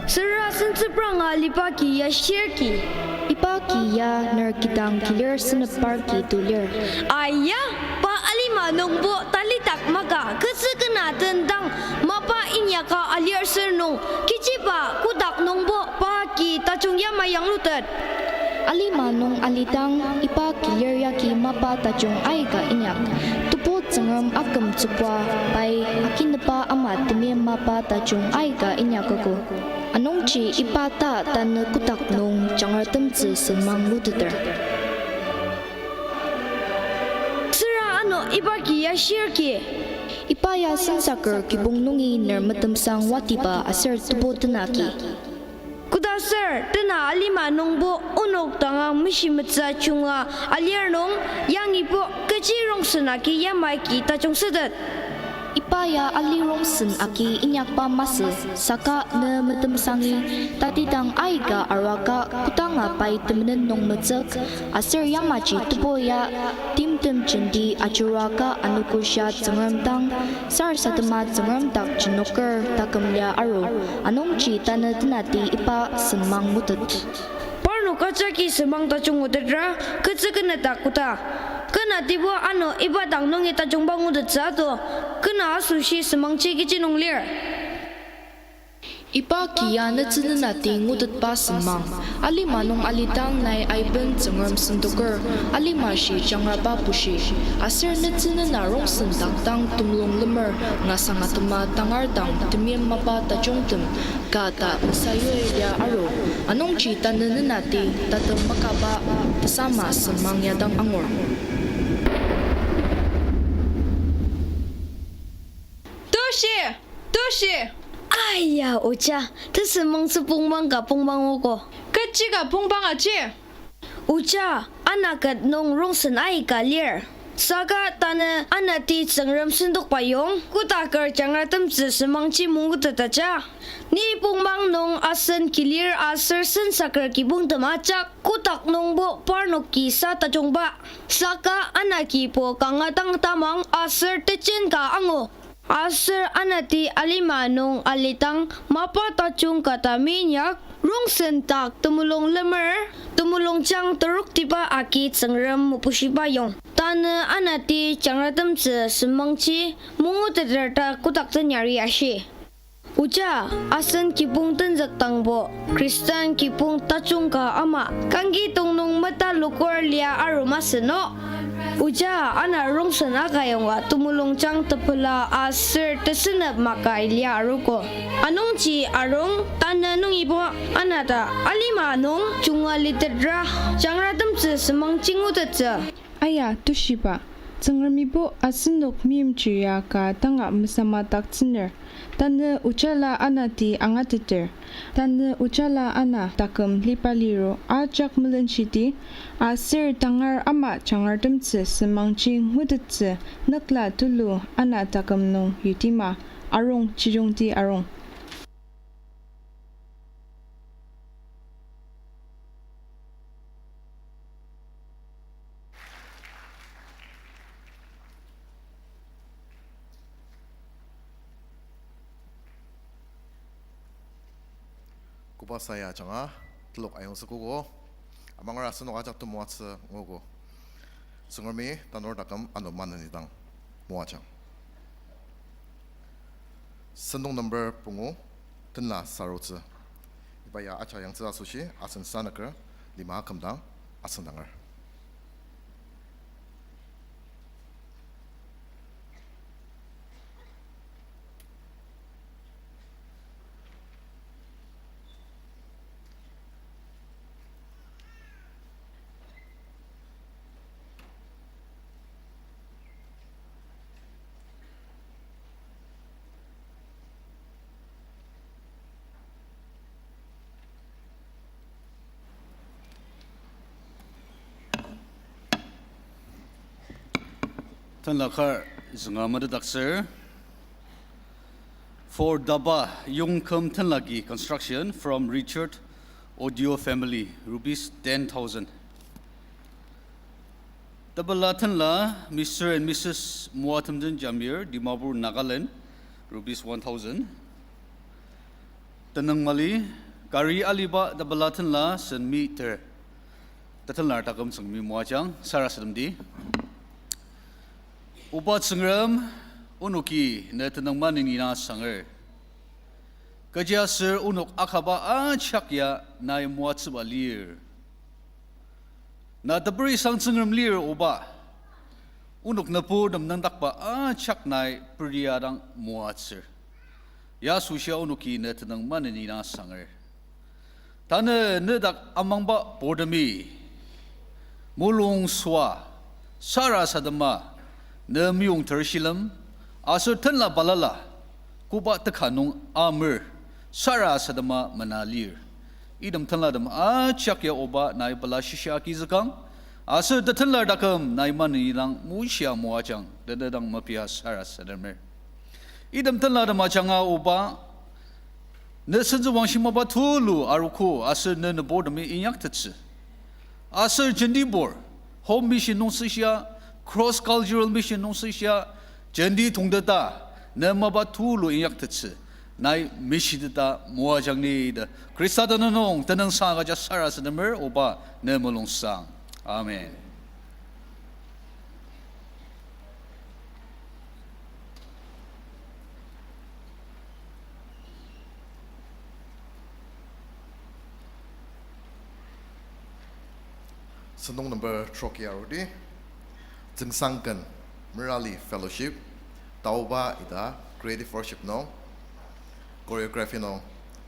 Süra sentsüpranga aliba ki ya shirki. Iba ki ya ner kidang kilir senepar ki tulir. Aya, pa alima nungbo talidak maka ketsü kena tendang mapa inyaka alir sür nung kechiba kotak nungbo pa ki tajung yamai yanglutet. Alima nung alidang iba kilir yagi mapa tajung aika inyak. Tebu Tsüngrem akümtsüba pai akinüba ama temeim mapa tajung aika inyakoko. Anungji iba ta tanü kotak nung jangratemtsü sünmang nguteter. Süra ano iba ki ya shirki. Iba ya sensaker kibong nungi ner metemsang watiba aser tebu tenaki. Koda sür tena alima nungbo onok dangang meshimetsü junga alir nung yangibo kechi rongsen agi yamai ki tajung sütet. Iba ya ali rongsen agi inyakba masü, saka ne metemsangi, tatidang aika araka kodanga pai temenen nung metsük, aser yamaji tebu ya timtem jenti ajuraka anogoshia Tsüngrem dang, sarasadema Tsüngrem dak jenoker taküm lia aru, anungji tanü tenati iba sünmang ngutet. Parnok ajaki sünmang tajung ngutetra, ketsü kena dak koda. Kena tibo ano iba dang nungi tajungba ngutettsü ato, kena asoshi sünmangji kechi nung lir. Iba ki ya netsü nenati ngutetba sünmang. Alima nung alidang nai aiben Tsüngrem sendoker, alima shi jangraba bushi. Aser netsü nena rongsen dak dang temulung lemer ngasang atema tangar dang temeim mapa tajungtem ka ta mesayua lia aru, anungji tanü nenati tatem makaba tesama sünmang ya dang angur. Tushi! Tushi! Aya, oja, tesümangtsü pongmang ka pongmang oko. Kechi ka pongmang aji? Oja, anaket nung rongsen aika lir. Saka tanü anati Tsüngrem sentokba yong, kotaker jangratemtsü semangji mungutetaja. Ni pongmang nung asen kilir aser sensaker kibongtem ajak, kotak nungbo parnok kisa tajungba. Saka anakibo kanga dang tamang aser tejen ka angu. Aser anati alima nung alidang mapa tajung ka ta meinyak, rongsen dak temulung lemer, temulung jang teroktiba agi Tsüngrem mopushiba yong. Tanü anati jangratemtsü semangji munguteter ta kotak tenyari ashi. Oja, asen kibong tenzükdangbo, Khristan kibong tajung ka ama, kangki tongnung meta lokur lia aru masü no. Oja, ana rongsen akayonga temulungjang tepela aser tesünep maka ilia aruko. Anungji arung, tanü nungibo, anata alima nung junga litetra, jangratemtsü semang jingutettsü. Aya, tushiba, Tsüngremibo asenok meimchir ya ka tanga mesamataktsüner, tanü ojala anati angateter, tanü ojala ana taküm liba liro ajak melenshidi, aser tangar ama jangratemtsü semangji ngutettsü nükla tulu ana taküm nung yutima arung chiyongti arung. Koba saya ajanga, telok ayongzükogo, amangara asenok ajak temoatsü nguogo. Tsüngremi tanur taküm ano maneni dang moajang. Sentong number pungu, tenla sarutsü. Iba ya acha yangtsü asoshi, asen sanüker, lima akümdang, asüngdanger. Tenla kar zünga metetdaktsür. For Daba Yongküm Tenlagi Construction from Richard Audio Family, rupees ten thousand. Tepela tenla, Mister and Missus Moatemden Jamir, Dimapur, Nagaland, rupees one thousand. Tenüng mali, kari aliba tepela tenla sen mi ter. Tetenlar taküm Tsüngremi moajang, sarasademdi. Oba Tsüngrem, onoki ne tenüng maneni na sanger. Kechiaser onok akaba ajak ya nai moatsüba lir. Na teperisang Tsüngrem lir oba. Onok nüburtem nüngdakba ajak nai peria dang moatsür. Ya asoshia onoki ne tenüng maneni na sanger. Tanü nedak amangba purtemi mulung süa sarasadema ne meyong ter shilem aser tenla balala koba teka nung amer sarasadema mena lir. Item tenlatem ajak ya oba nai pela shishia agizükang, aser tetenlar taküm nai maneni dang mushia moajang, tenedang mepia sarasademer. Item tenlatem ajanga oba, ne sentsüwangshi mapa tulu arogo aser ne nüburtemi inyaktettsü. Aser jentibur, Home Mission nung süshia, Cross Cultural Mission nung süshia, jenti tongteta, ne mapa tulu inyaktettsü. Nai mishiteta moajang ni ta Khrista tenüng nung tenüngsang agüja sarasademer oba ne mulungsang. Amen. Sentong number trok ya arudi, Tsüngsangken Merali Fellowship, taoba ita Creative Worship nung, Choreography nung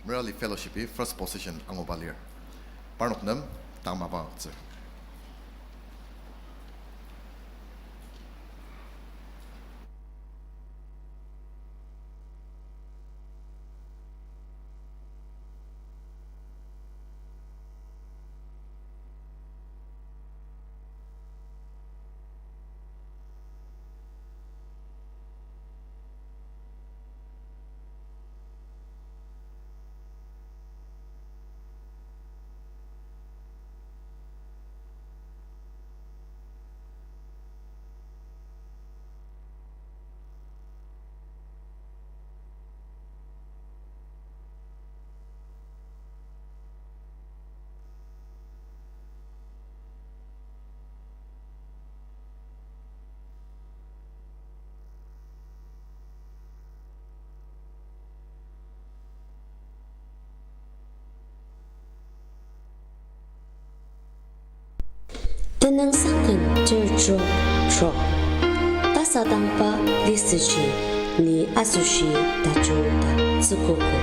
Merali Fellowship-i first position anguba lir. Parnok nem tang mapang agütsür. Tenüngsangken ter trok trok. Tasadangba lisüji ni asoshi tajung ta tsükogo.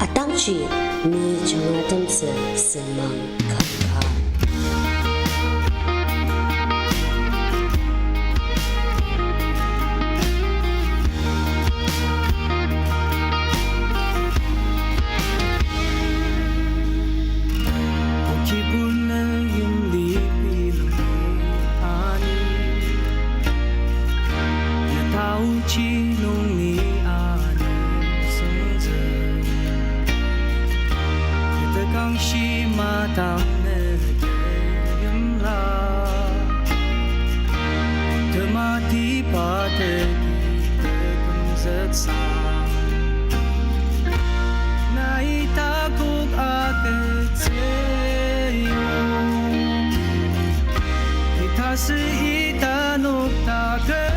Atangji ni jangratemtsü semang kaka. Okibuner yimli bilemi ani, ya taochi nungi ani senzü. Itekangshi matang nete yimla, tematiba teki tekümzüksa. Nai takok agütsüyong, itasü ita noktaker.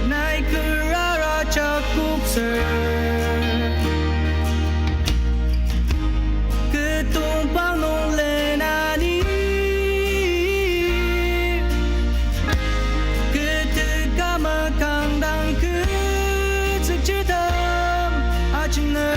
Nai kerara jakoktsür, ketongpang nung lenani. Keteka makang dang ketsükchidang ajanga.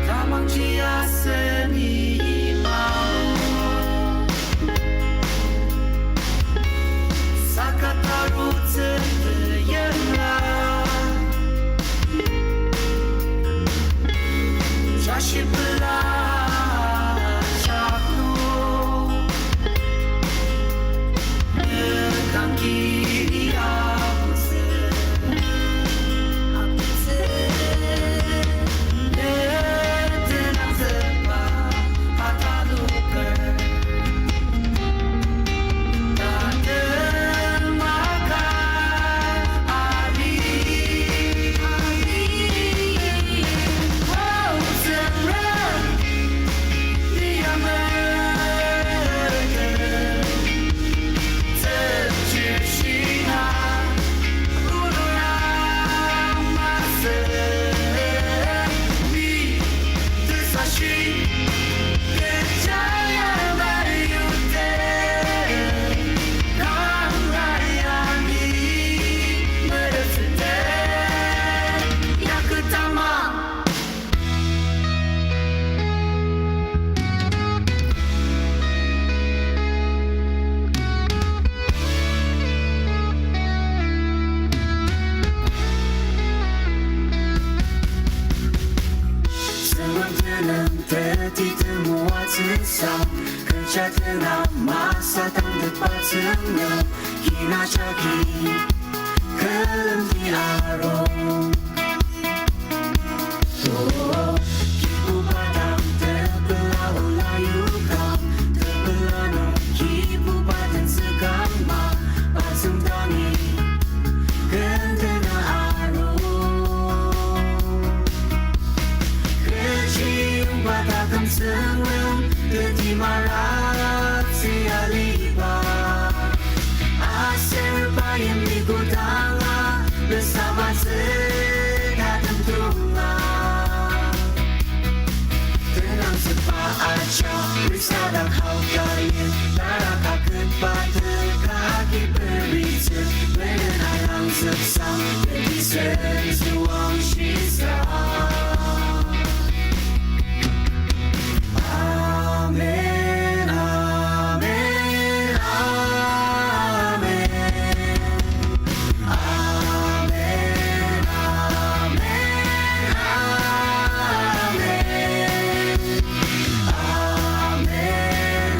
Tamangji aseni imao, saka tarutsü yemla, jashi pela jakno. Sünung tenüng teti temoatsüsa, kecha tenüng masatang tepatsünü, kina jagi külemdi arung. Kibuba dang tepela ola yukang, tepela nung Kibuba den tsükang ma, patsüngdangi kentena arung. Kechi yongba taküm sünglem, teti maratsü aliba. Aser pa yimli kodanga, mesamatsü tatem tunga. Tenangzükba ajak, Khrista dak hautari, nara kaketba teka agi peritsü, menen arangzüksang, teti sen züwangshisa. Amen, amen, amen. Amen, amen, amen. Amen,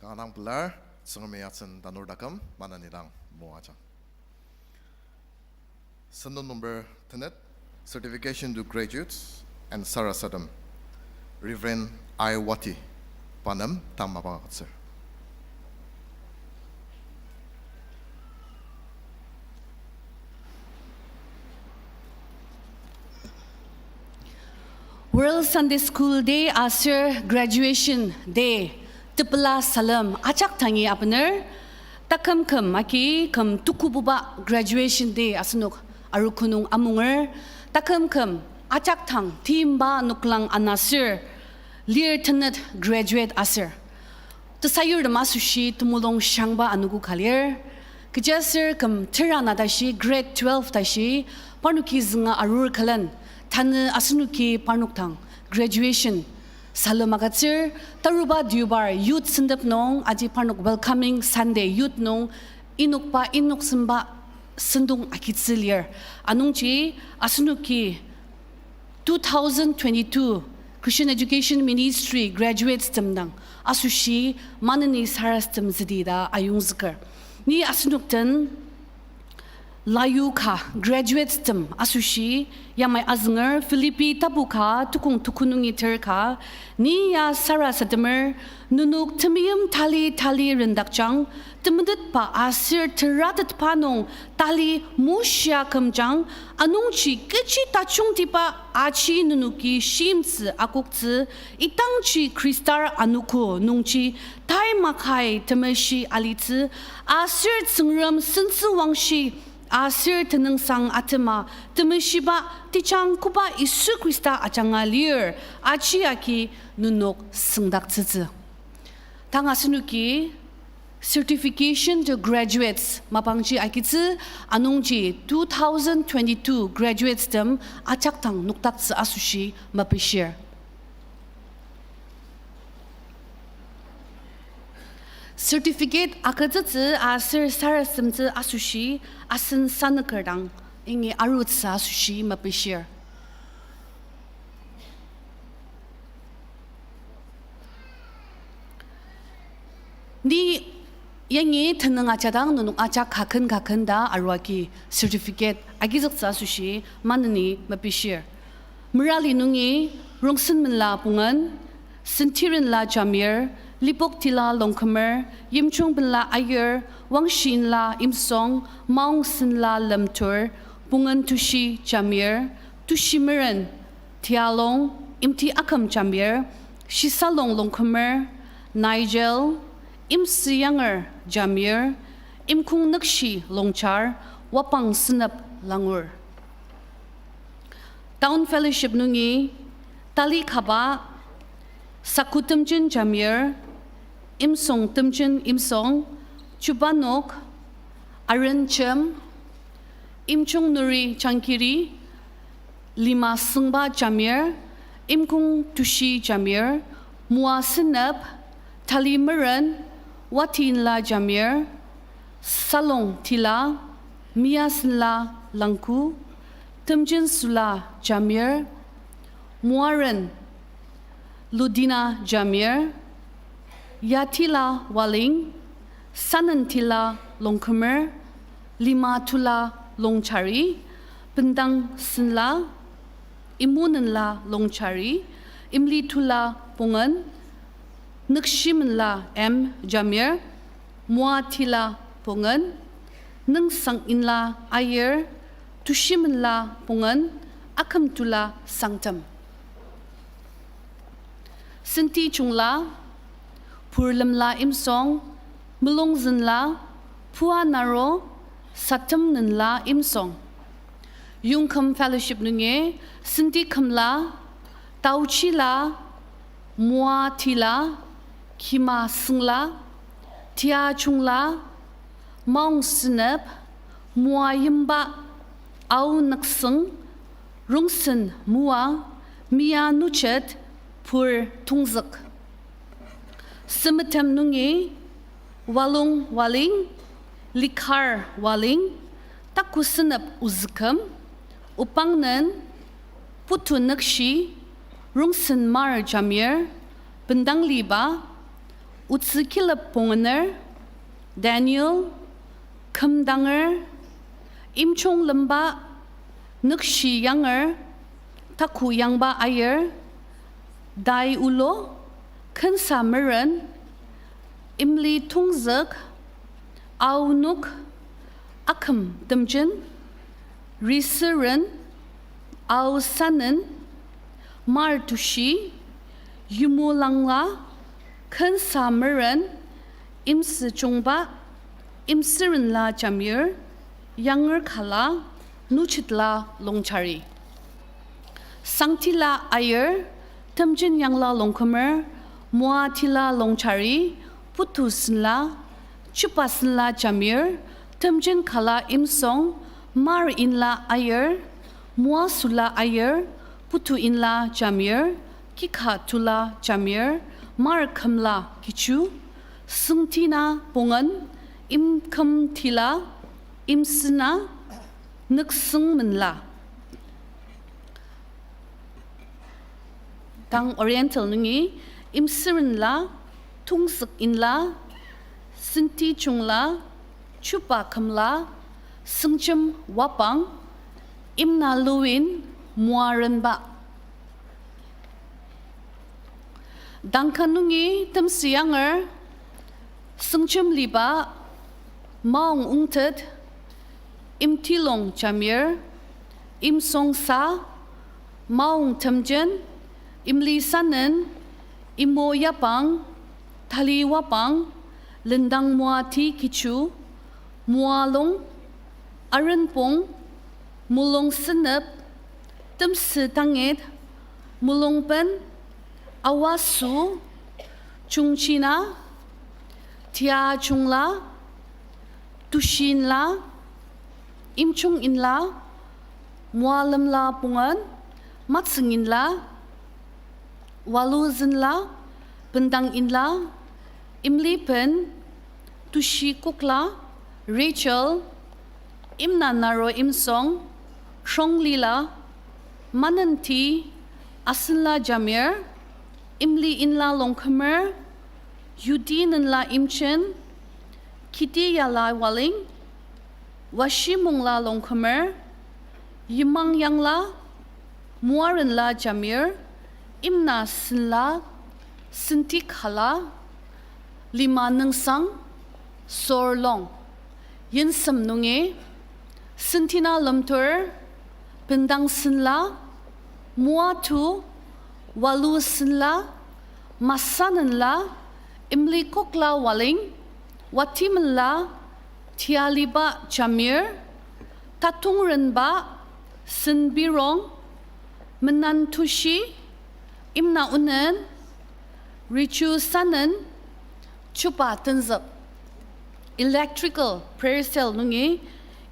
Kanga pelar, Tsüngremi asen tanur taküm maneni dang moajang. Sentong number tenet, certification to graduates and sarasadem, Reverend I Wati, pa nem tang mapang agütsür. World Sunday School Day aser Graduation Day tepela salem ajak tangi abener, taküm küm agi küm tukububa Graduation Day asenok arogo nung amunger, taküm küm ajak tang timba noklang ana ser lir tenet graduate aser. Tesayurtem asoshi temulung shangba anogo ka lir. Kechiaser küm tera na tashi, grade twelve tashi, parnoki zünga arur külen, tanü asenoki parnok dang graduation salem agütsür, taruba deobar youth sentep nung, aji parnok welcoming Sunday youth nung, inokba, inoksemba sentong agitsü lir. Anungji asenoki two thousand twenty-two Christian Education Ministry graduates tem dang asoshi maneni sarasadem züdi ta ayongzüker. Ni asenok den layu ka graduates tem asoshi yamai azünger, Philippi tapu ka tukong tuku nungi ter ka, ni ya sarasademer, nenok temeim tali tali rendakjang, temetetba aser teratetba nung tali moshia kümjang, anungji kechi tajungtiba aji nenoki shimtsü akoktsü, idangji Khristar anogo nungji tai makai temeshi alitsü, aser Tsüngrem sentsüwangshi aser tenüngsang atema temeshiba tejang koba Yisu Khrista ajanga lir aji agi nenok süngdaktsütsü. Tang asenoki certification to graduates mapangji agitsü, anungji two thousand twenty-two graduates tem ajak dang nokdaktsü asoshi mepishir. Certificate agütsütsü aser sarasademtsü asoshi asen sanüker dang yangi arutsü asoshi mepishir. Ni yangi tenüng ajadang nenok ajak kaken kaken ta arua agi certificate agizüktsü asoshi maneni mepishir. Merali nungi Rongsen Menla Pungen, Sentirenla Jamir, Lipok Tila Longkümer, Yimchung Benla Ayir, Wangshi Inla Imsong, Maong Senla Lemtur, Pungen Tushi Jamir, Tushi Meren Tialong, Imti Aküm Jamir, Shisalong Longkümer, Nigel, Imsü Yanger Jamir, Imkong Nükshi Longchar, Wapang Senep Langur. Town Fellowship nungi tali kaba Saku Temjen Jamir, Imsong Temjen Imsong, Chubanok, Aren Chem, Imchung Nuri Changkiri, Lima Sengba Jamir, Imkong Tushi Jamir, Moa Senep, Tali Meren, Wati Inla Jamir, Salong Tila, Mia Senla Langku, Temjen Sula Jamir, Moaren Ludina Jamir, Yatila Waling, Sanen Tila Longkümer, Lima Tula Longchari, Bendang Senla, Imunenla Longchari, Imlitula Pungen, Nükshimenla M Jamir, Moatila Pungen, Nüngsang Inla Ayir, Tushimenla Pungen, Akümtula Sangtem. Senti Chungla, Purlemla Imsong, Mulongzenla, Puanaro, Satemnenla Imsong. Yongküm Fellowship nungi, Senti Kümla, Taochila, Moatila, Kima Sengla, Tia Chungla, Maong Senep, Moa Yimba, Ao Nükseng, Rongsen Moa, Mia Nuchet, Pur Tongzük. Semetem nungi, Walong Waling, Likar Waling, Taku Senep Ozüküm, Opangnen, Putu Nükshi, Rongsen Mar Jamir, Bendangliba, Otsü kilep pungener, Daniel, kümdanger, imchong lemba, nükshi yanger, taku yangba ayir, tai ulo, kensa meren, imli tongzük, aonok, aküm temjen, risüren, aosanen, mar tushi, yimulangla, kensa meren, imsü chungba, imsürenla jamir, yanger kala, nuchitla longchari. Sangtila ayir, temjen yangla longkümer, moatila longchari, putu senla, chuba senla jamir, temjen kala imsong, mar inla ayir, moasula ayir, putu inla jamir, kika tula jamir, mar kümla kichu, sengtina pungen, imküm tila, imsüna, nüksüng menla. Tang Oriental nungi, imsürenla, tongzük inla, senti chungla, chuba kümla, süngjem wapang, imna luin moarenba. Duncan nungi temsü yanger, süngjem liba, maong ongtet, imtilong jamir, imsongsa, maong temjen, imlisanen, imo yapang, tali wapang, lendang moati kichu, moalong, arenpong, mulung senep, temsü tangit, mulungben, awasu, chungchina, tia chungla, tushinla, imchung inla, moalemla pungen, matsüng inla, walu zenla, bendang inla, imliben, tushi kokla, Rachel, imna naro imsong, shonglila, manenti, asenla jamir, imli inla longkümer, yudi nenla imchen, kiti yala waling, washimongla longkümer, yimang yangla, moarenla jamir, imna senla, senti kala, lima nüngsang, sorlong, yensem nungi, sentina lemtur, bendang senla, moatu, walu senla, masanenla, imli kokla waling, watimenla, tialiba jamir, tatongrenba, senbirong, menan tushi, imna onen, richu sanen, chuba tenzük, electrical prayer cell nungi,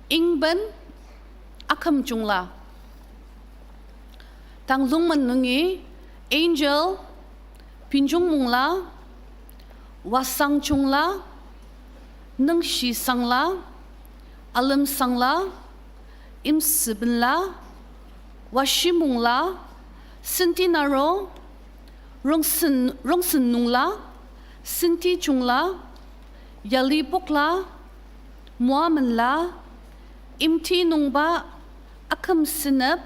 ingben, aküm jungla. Tang Lungmen nungi, angel, pinjung mungla, wasang jungla, nüngshi sangla, alem sangla, imsübenla, washimungla, senti naro, rongsen, rongsen nungla, senti jungla, yalipokla, moamenla, imti nungba, aküm senep,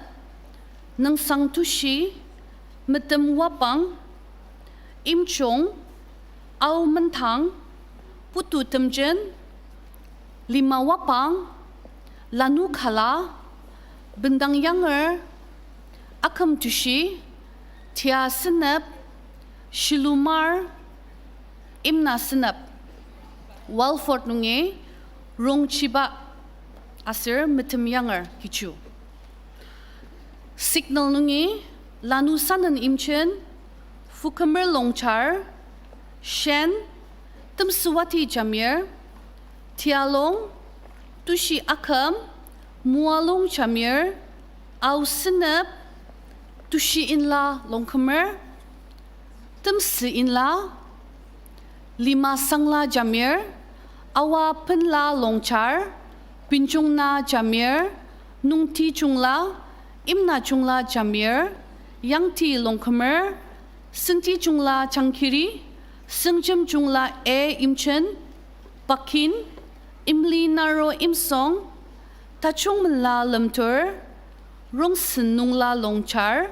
nüngsang tushi, metem wapang, imchung, ao mentang, putu temjen, lima wapang, lanu kala, bendang yanger, aküm tushi, tia senep, shilumar, imna senep, Walford nungi, rongchiba, aser metem yanger kichu. Signal nungi, lanu sanen imchen, fukümer longchar, shen, temsüwati jamir, tialong, tushi aküm, moalong jamir, ao senep, tushi inla longkümer, temsü inla, lima sangla jamir, awa penla longchar, pinjung na jamir, nungti jungla, imna jungla jamir, yangti longkümer, senti jungla jangkiri, Süngjemjungla A. Imchen, Pakin, Imlinaro Imsong, Tajungmela Lemtur, Rongsen Nungla Longchar,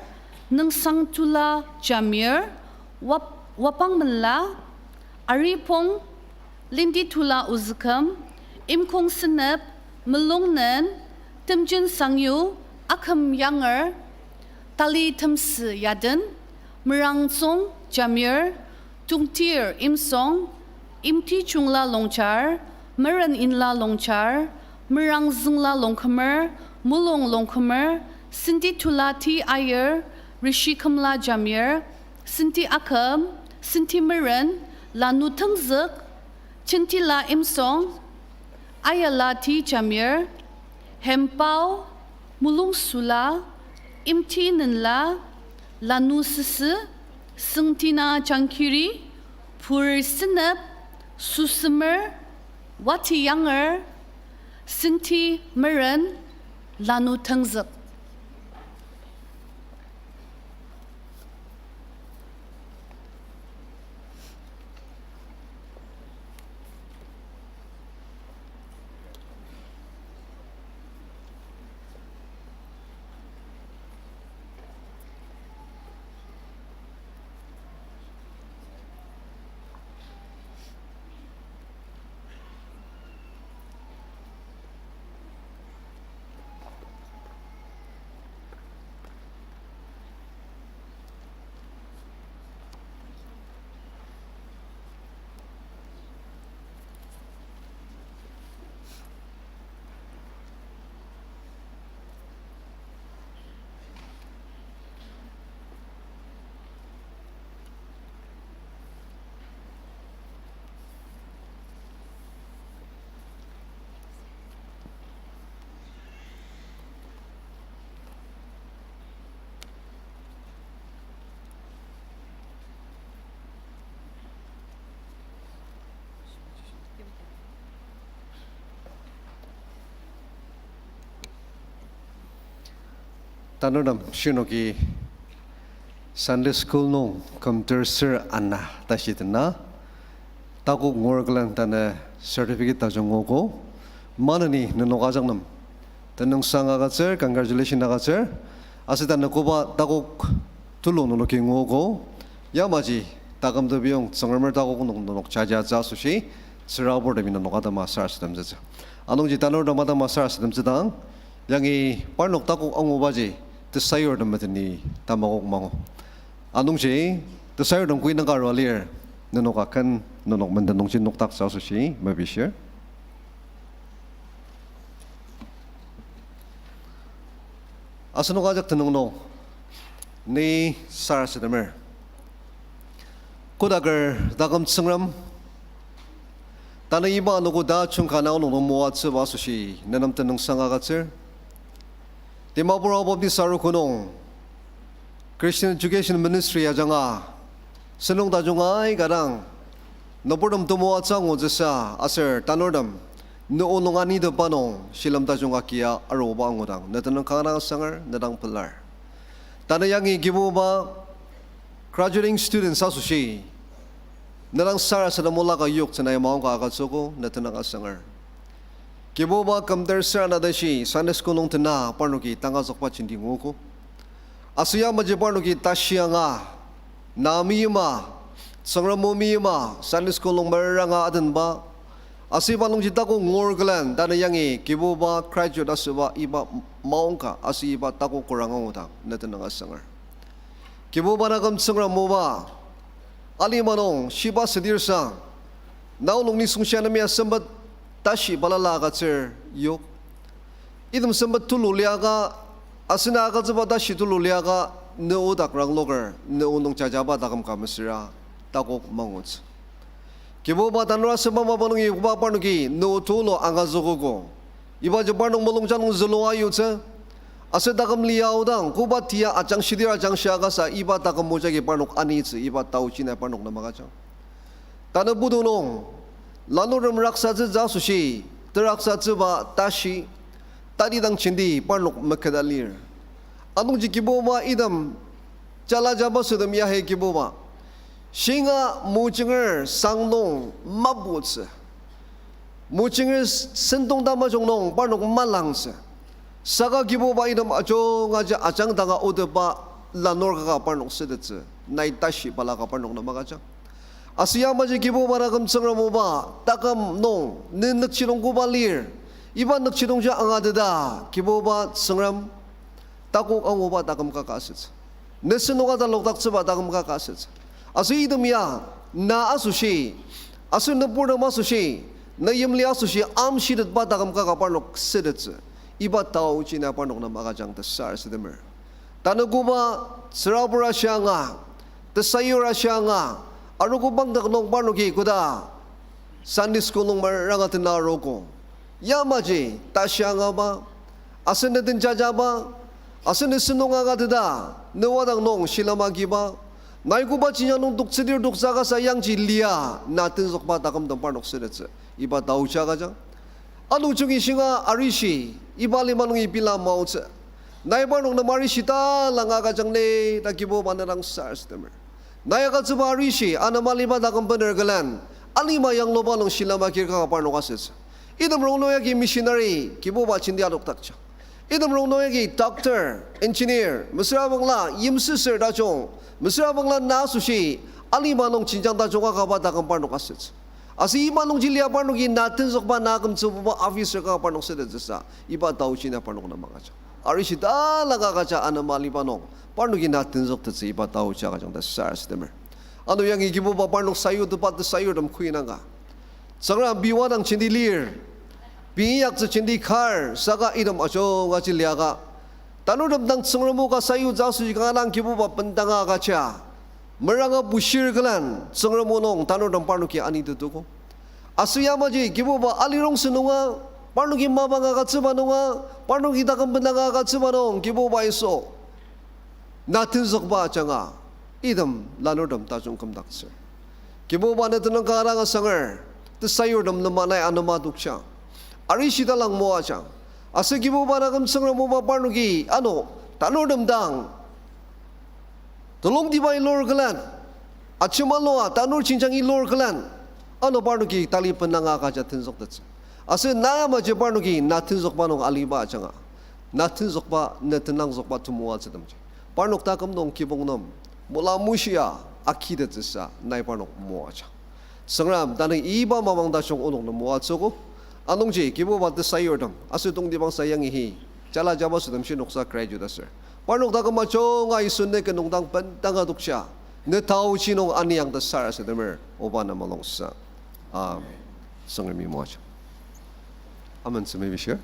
Nüngsangtula Jamir, Wap-, Wapangmela, Aripong, Linditula Ozüküm, Imkong Senep, Melongnen, Temjen Sangyu, Aküm Yanger, Tali Temsü Yaden, Merangtsong Jamir, Tongtir Imsong, Imtijungla Longchar, Meren Inla Longchar, Merangzüngla Longkümer, Mulong Longkümer, Sentitula T. Ayer, Rishikümla Jamir, Senti Aküm, Senti Meren, Lanu Tengzük, Chentila Imsong, Ayala T. Jamir, Hempao, Mulungsula, Imti Nenla, Lanu Süsü, Sengtina Jangkiri, Pur Senep, Süsümer, Wati Yanger, Senti Meren, Lanu Tengzük. Tanurtem shinoki Sunday school nung kümter ser ana tashi tena, takok ngur külen tanü certificate tajung nguogo, maneni nenok ajak nem tenüngsang agütsür, congratulation agütsür, aser tanü koba takok tulu nenoki nguogo, yamaji taküm tebiyong Tsüngremer takok nung nenok jajatsü asoshi, tsüraburtemi nenok atema sarasademtsütsü. Anungji tanurtem atema sarasademtsüdang, yangi parnok takok angubaji tesayurtem meteni tamakok mangu. Anungji tesayurtem koi naka arua lir, nenok aken nenok menden nungji nokdaktsü asoshi mepishir. Asenok ajak tenüng nung ni sarasademer. Kodaker taküm Tsüngrem, tanü iba anogo tajung ka nao nung moatsüba asoshi nenem tenüngsang agütsür. Dimapur Ao Baptist Arogo nung Christian Education Ministry ajanga, sentong tajung aika dang, nüburtem temoatsü angutsüsa aser tanurtem, ne o nung anitepba nung shilem tajung agia aruba angudang ne tenüng kanga dang asanger, ne dang pelar. Tanü yangi Kibuba, graduating students asoshi, ne dang sarasadem olaka yoktsünai maongka agütsüogo, ne tenüng asanger. Kibuba, kümter ser ana tashi Sunday school nung tena parnoki tangazükba jenti nguogo. Aser yamaji parnoki tashi anga, na meima, Tsüngrem o meima, Sunday school nung meranga adenba, aser iba nungji takok ngur külen tanü yangi Kibuba, graduate asüba iba maongka aser iba takok korang angudang ne tenüng asanger. Kibuba, na küm Tsüngrem oba, alima nung shiba südir sang, nao nung nisung shia nemia sempet tashi balala agütsür yok. Item sempet tulu liaka, aser na agütsüba tashi tulu liaka, ne o dak rangloker, ne o nung jajaba taküm ka mesüra takok mangutsü. Kibuba, tanur aser mapa nungi koba parnoki ne o tulu angazükogo. Ibaji parnok mulungjang nung zülua yutsü. Aser taküm lia aodang, koba tia ajang shidir ajang shia kasa iba taküm mojagi parnok anitsü, iba taochi na parnok nem agüjang. Tanü putu nung, lanurtem raksatsütsü asoshi, teraksatsüba tashi, tatidang jenti parnok meketa lir. Anungji Kibuba, item jala jaba sütem yahi Kibuba, Shinga mojinger sang nung maputsü. Mojinger sentong tamajung nung parnok malangtsü. Saka Kibuba item ajunga ja ajangdanga otepa lanur kaka parnok sütettsü. Nai tashi balaka parnok nem agüjang. Aser yamaji Kibuba taküm Tsüngrem oba, taküm nung, ne nükjidong koba lir, iba nükjidongji angateta, Kibuba Tsüngrem, takok anguba taküm kaka asütsü. Ne sentong atalokdaktsüba taküm kaka asütsü. Aser item ya, na asoshi, aser nüburtem asoshi, na yimli asoshi amshitetba taküm kaka parnok sütettsü. Iba taoji na parnok nem agüjang ta sarasademer. Tanü koba tsürabur ashianga, tesayur ashianga, arogo bangdak nung parnoki koda Sunday school nung meranga tena arogo. Yamaji tashiangaba, aser ne den jajaba, aser ne sentong angateta, ne wadang nung shilem agiba, nai koba jenjang nung toktsüdir toktsü kasa yangji lia, na tenzükba takümtem parnok sütettsü. Iba taoji agüjang. Ano jungi shinga arishi, iba lima nungi pela maotsü. Nai parnok nem arishi talanga agüjang ne, ta Kibuba ne dang sarasademer. Nai agütsüba arishi, anema liba taküm bener külen, alima yangluba nung shilem agir kaka parnok asütsü. Item rongnung yagi missionary, Kibuba jenti adokdakjang. Item rongnung yagi doctor, engineer, mesüra bangla yimsüsür tajung, mesüra bangla na asoshi, alima nung jenjang tajung akaba taküm parnok asütsü. Aser iba nungji lia parnoki na tenzükba na akümtsübuba officer kaka parnok sütettsüsa, iba taoji na parnok nem agüjang. Arishi talanga agüja anema liba nung, parnoki na tenzüktettsü iba taoji agüjang ta sarasademer. Ano yangi Kibuba parnok sayutepa tesayurtem kuinanga. Tsüngrem pei wadang jenti lir, pei inyaktsü jenti kar, saka item ajunga ji liaka. Tanurtem dang Tsüngrem o ka sayutsü asoshi kanga dang Kibuba bendanga agüja. Meranga bushir külen Tsüngrem o nung tanurtem parnoki anitetogo. Aser yamaji Kibuba alirongsen nunga, parnoki mapang agütsüba nunga, parnoki taküm bendanga agütsüba nung Kibuba Yisu, na tenzükba ajanga, item lanurtem tajung kümdaktsür. Kibuba ne tenüng kanga dang asanger, tesayurtem nem nai anema tokjang. Arishi talang moajang. Aser Kibuba taküm Tsüngrem oba parnoki ano, tanurtem dang telongtiba ilur külen, ajemalua tanur jenjang ilur külen, ano parnoki tali bendanga agüja tenzüktettsü. Aser na yamaji parnoki na tenzükba nung aliba ajanga, na tenzükba, ne tenangzükba temoatsütemji, parnok taküm nung kibong nem mula mushia akitettsüsa nai parnok moajang. Tsüngrem, tanü iba mapang tajung onok nem moatsüogo. Anungji Kibuba tesayurtem aser tongtibangsa yangi hi jala jabaso temshi noksa graduate aser, parnok taküm ajunga Yisu ne ken nung dang bendanga tokja, ne taochi nung aniang ta sarasademer, oba na mulungsa. Amen. Tsüngremi moajang. Amen, tsümebishir.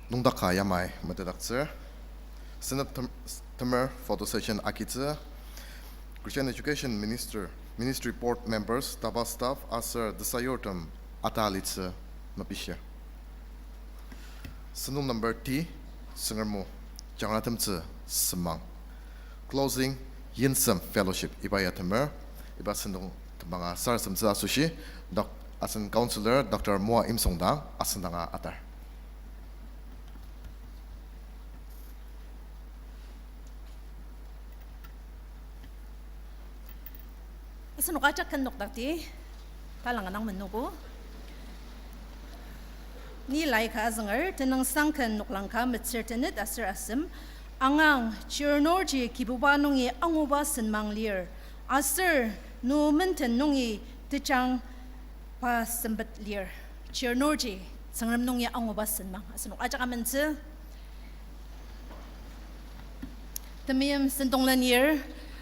Nüngdak ka yamai metetdaktsür. Senep tem-, temer photo session agitsü. Christian Education Minister, Ministry Board Members, taba staff aser tesayurtem ata alitsü mepishir. Sentong number T, Tsüngrem o, jangratemtsü semang. Closing, Yinsem Fellowship, iba ya temer, iba sentong temanga sarasademtsü asoshi, doc-, asen counselor Doctor Moa Imsong dang asen danga atar. Asenok ajak ken nokdakti, talang anang menogo. Ni lai ka azünger, tenüngsang ken noklang ka metsür tenet aser asem, angang, chirnurji Kibuba nungi anguba senmang lir, aser nu menten nungi tejang pa sempet lir. Chirnurji Tsüngrem nungi anguba senmang. Asenok ajak amentsü. Temeim sentong lenir,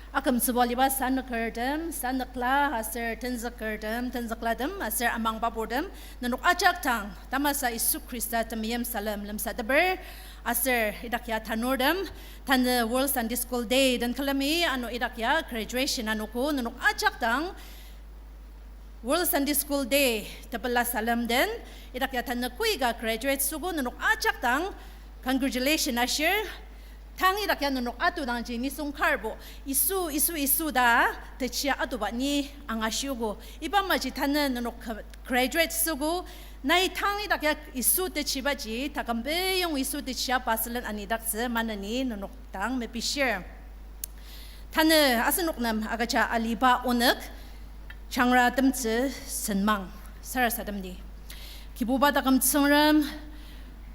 akümtsüba liba sanükertem, sanükla aser tenzükertem, tenzüklatem aser amangbaburtem, nenok ajak dang tamasa Yisu Khrista temeim salem lemsateper, aser idak ya tanurtem, tanü World Sunday School Day den külemi, ano idak ya graduation anogo, nenok ajak dang World Sunday School Day tepela salem den, idak ya tanü koika graduate süogo, nenok ajak dang congratulation ashir. Tang idak ya nenok atudangji nisung karbo, Yisu, Yisu, Yisu ta techia atuba ni angashiogo. Iba maji tanü nenok ka-, graduate süogo, Nai tang idak ya Yisu techibaji, taküm peyong Yisu techia pasülen anidaktsü maneni nenok dang mepishir. Tanü asenok nem agüja aliba onük, jangratemtsü senmang, sarasademdi. Kibuba taküm Tsüngrem,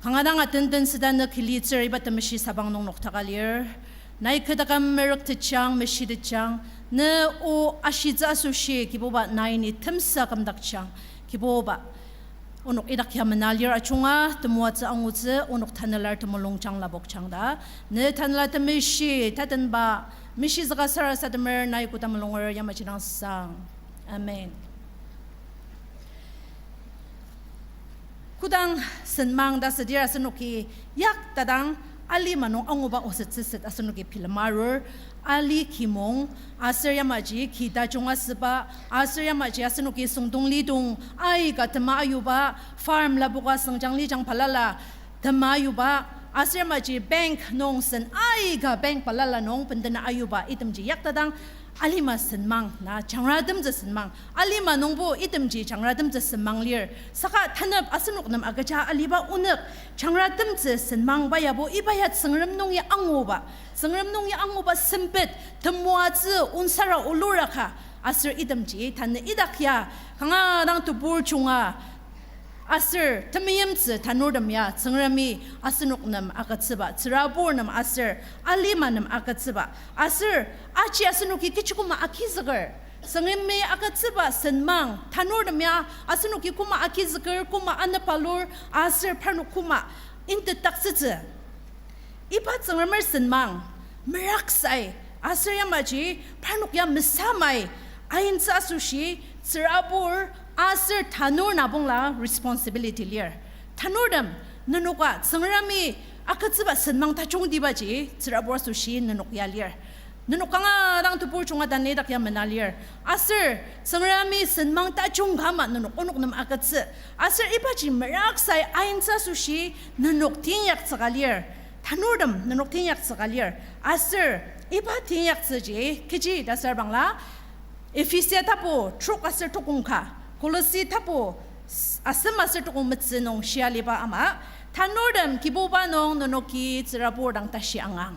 kanga dang atenten süda nü kilitsür iba temeshi sabang nung noktaka lir. Nai kü taküm merük tejang, meshi tejang, nü o ashitsü asoshi, Kibuba nai ni temsa kümdakjang, Kibuba. Onok idak ya mena lir ajunga, temoatsü angutsü, onok tanela temulung jang lapokjang ta. Nü tanela temeshi, tatenba, meshizüka sarasademer, nai koda mulunger yamaji dang sang. Amen. Kodang senmang ta südir asenoki yak tadang alima nung anguba osettsüset asenoki bilema arur, ali kimong, aser yamaji ki tajung asüba, aser yamaji asenoki süngdong lidong aika tema ayuba, farm lapoka süngjang lijang balala tema ayuba, aser yamaji bank nung sen aika bank balala nung bendena ayuba, itemji yak tadang alima senmang, na jangratemtsü senmang. Alima nungbo itemji jangratemtsü senmang lir. Saka tanep asenok nem agüja aliba onük, jangratemtsü senmangba yabo iba ya Tsüngrem nungi anguba. Tsüngrem nungi anguba sempet, temoatsü, onsara olura ka. Aser itemji tanü idak ya, kanga dang tebur junga, aser temeimtsü tanurtem ya Tsüngremi asenok nem agütsüba, tsürabur nem aser alima nem agütsüba. Aser aji asenoki kechi koma agizüker, Tsüngremi agütsüba senmang tanurtem ya asenoki koma agizüker, koma anepalur, aser parnok koma intetdaktsütsü. Iba Tsüngremer senmang, meraksai, aser yamaji parnok ya mesamai, aintsü asoshi, tsürabur, aser tanur nabongla responsibility lir. Tanurtem, nenoka Tsüngremi agütsüba senmang tajungtibaji, tsürabur asoshi nenok ya lir. Nenok kanga dang tebur junga tanü idak ya mena lir. Aser Tsüngremi senmang tajung ka ama nenok onok nem agütsü. Aser ibaji meraksai aintsü asoshi nenok teinyaktsüka lir. Tanurtem nenok teinyaktsüka lir. Aser iba teinyaktsüji kechi ta asür bangla, Ephesia tapu trok aser tukong ka, Kolosi tapu s-, asem aser tukong metsü nung shia aliba ama, tanurtem Kibuba nung nenoki tsürabur dang tashi angang.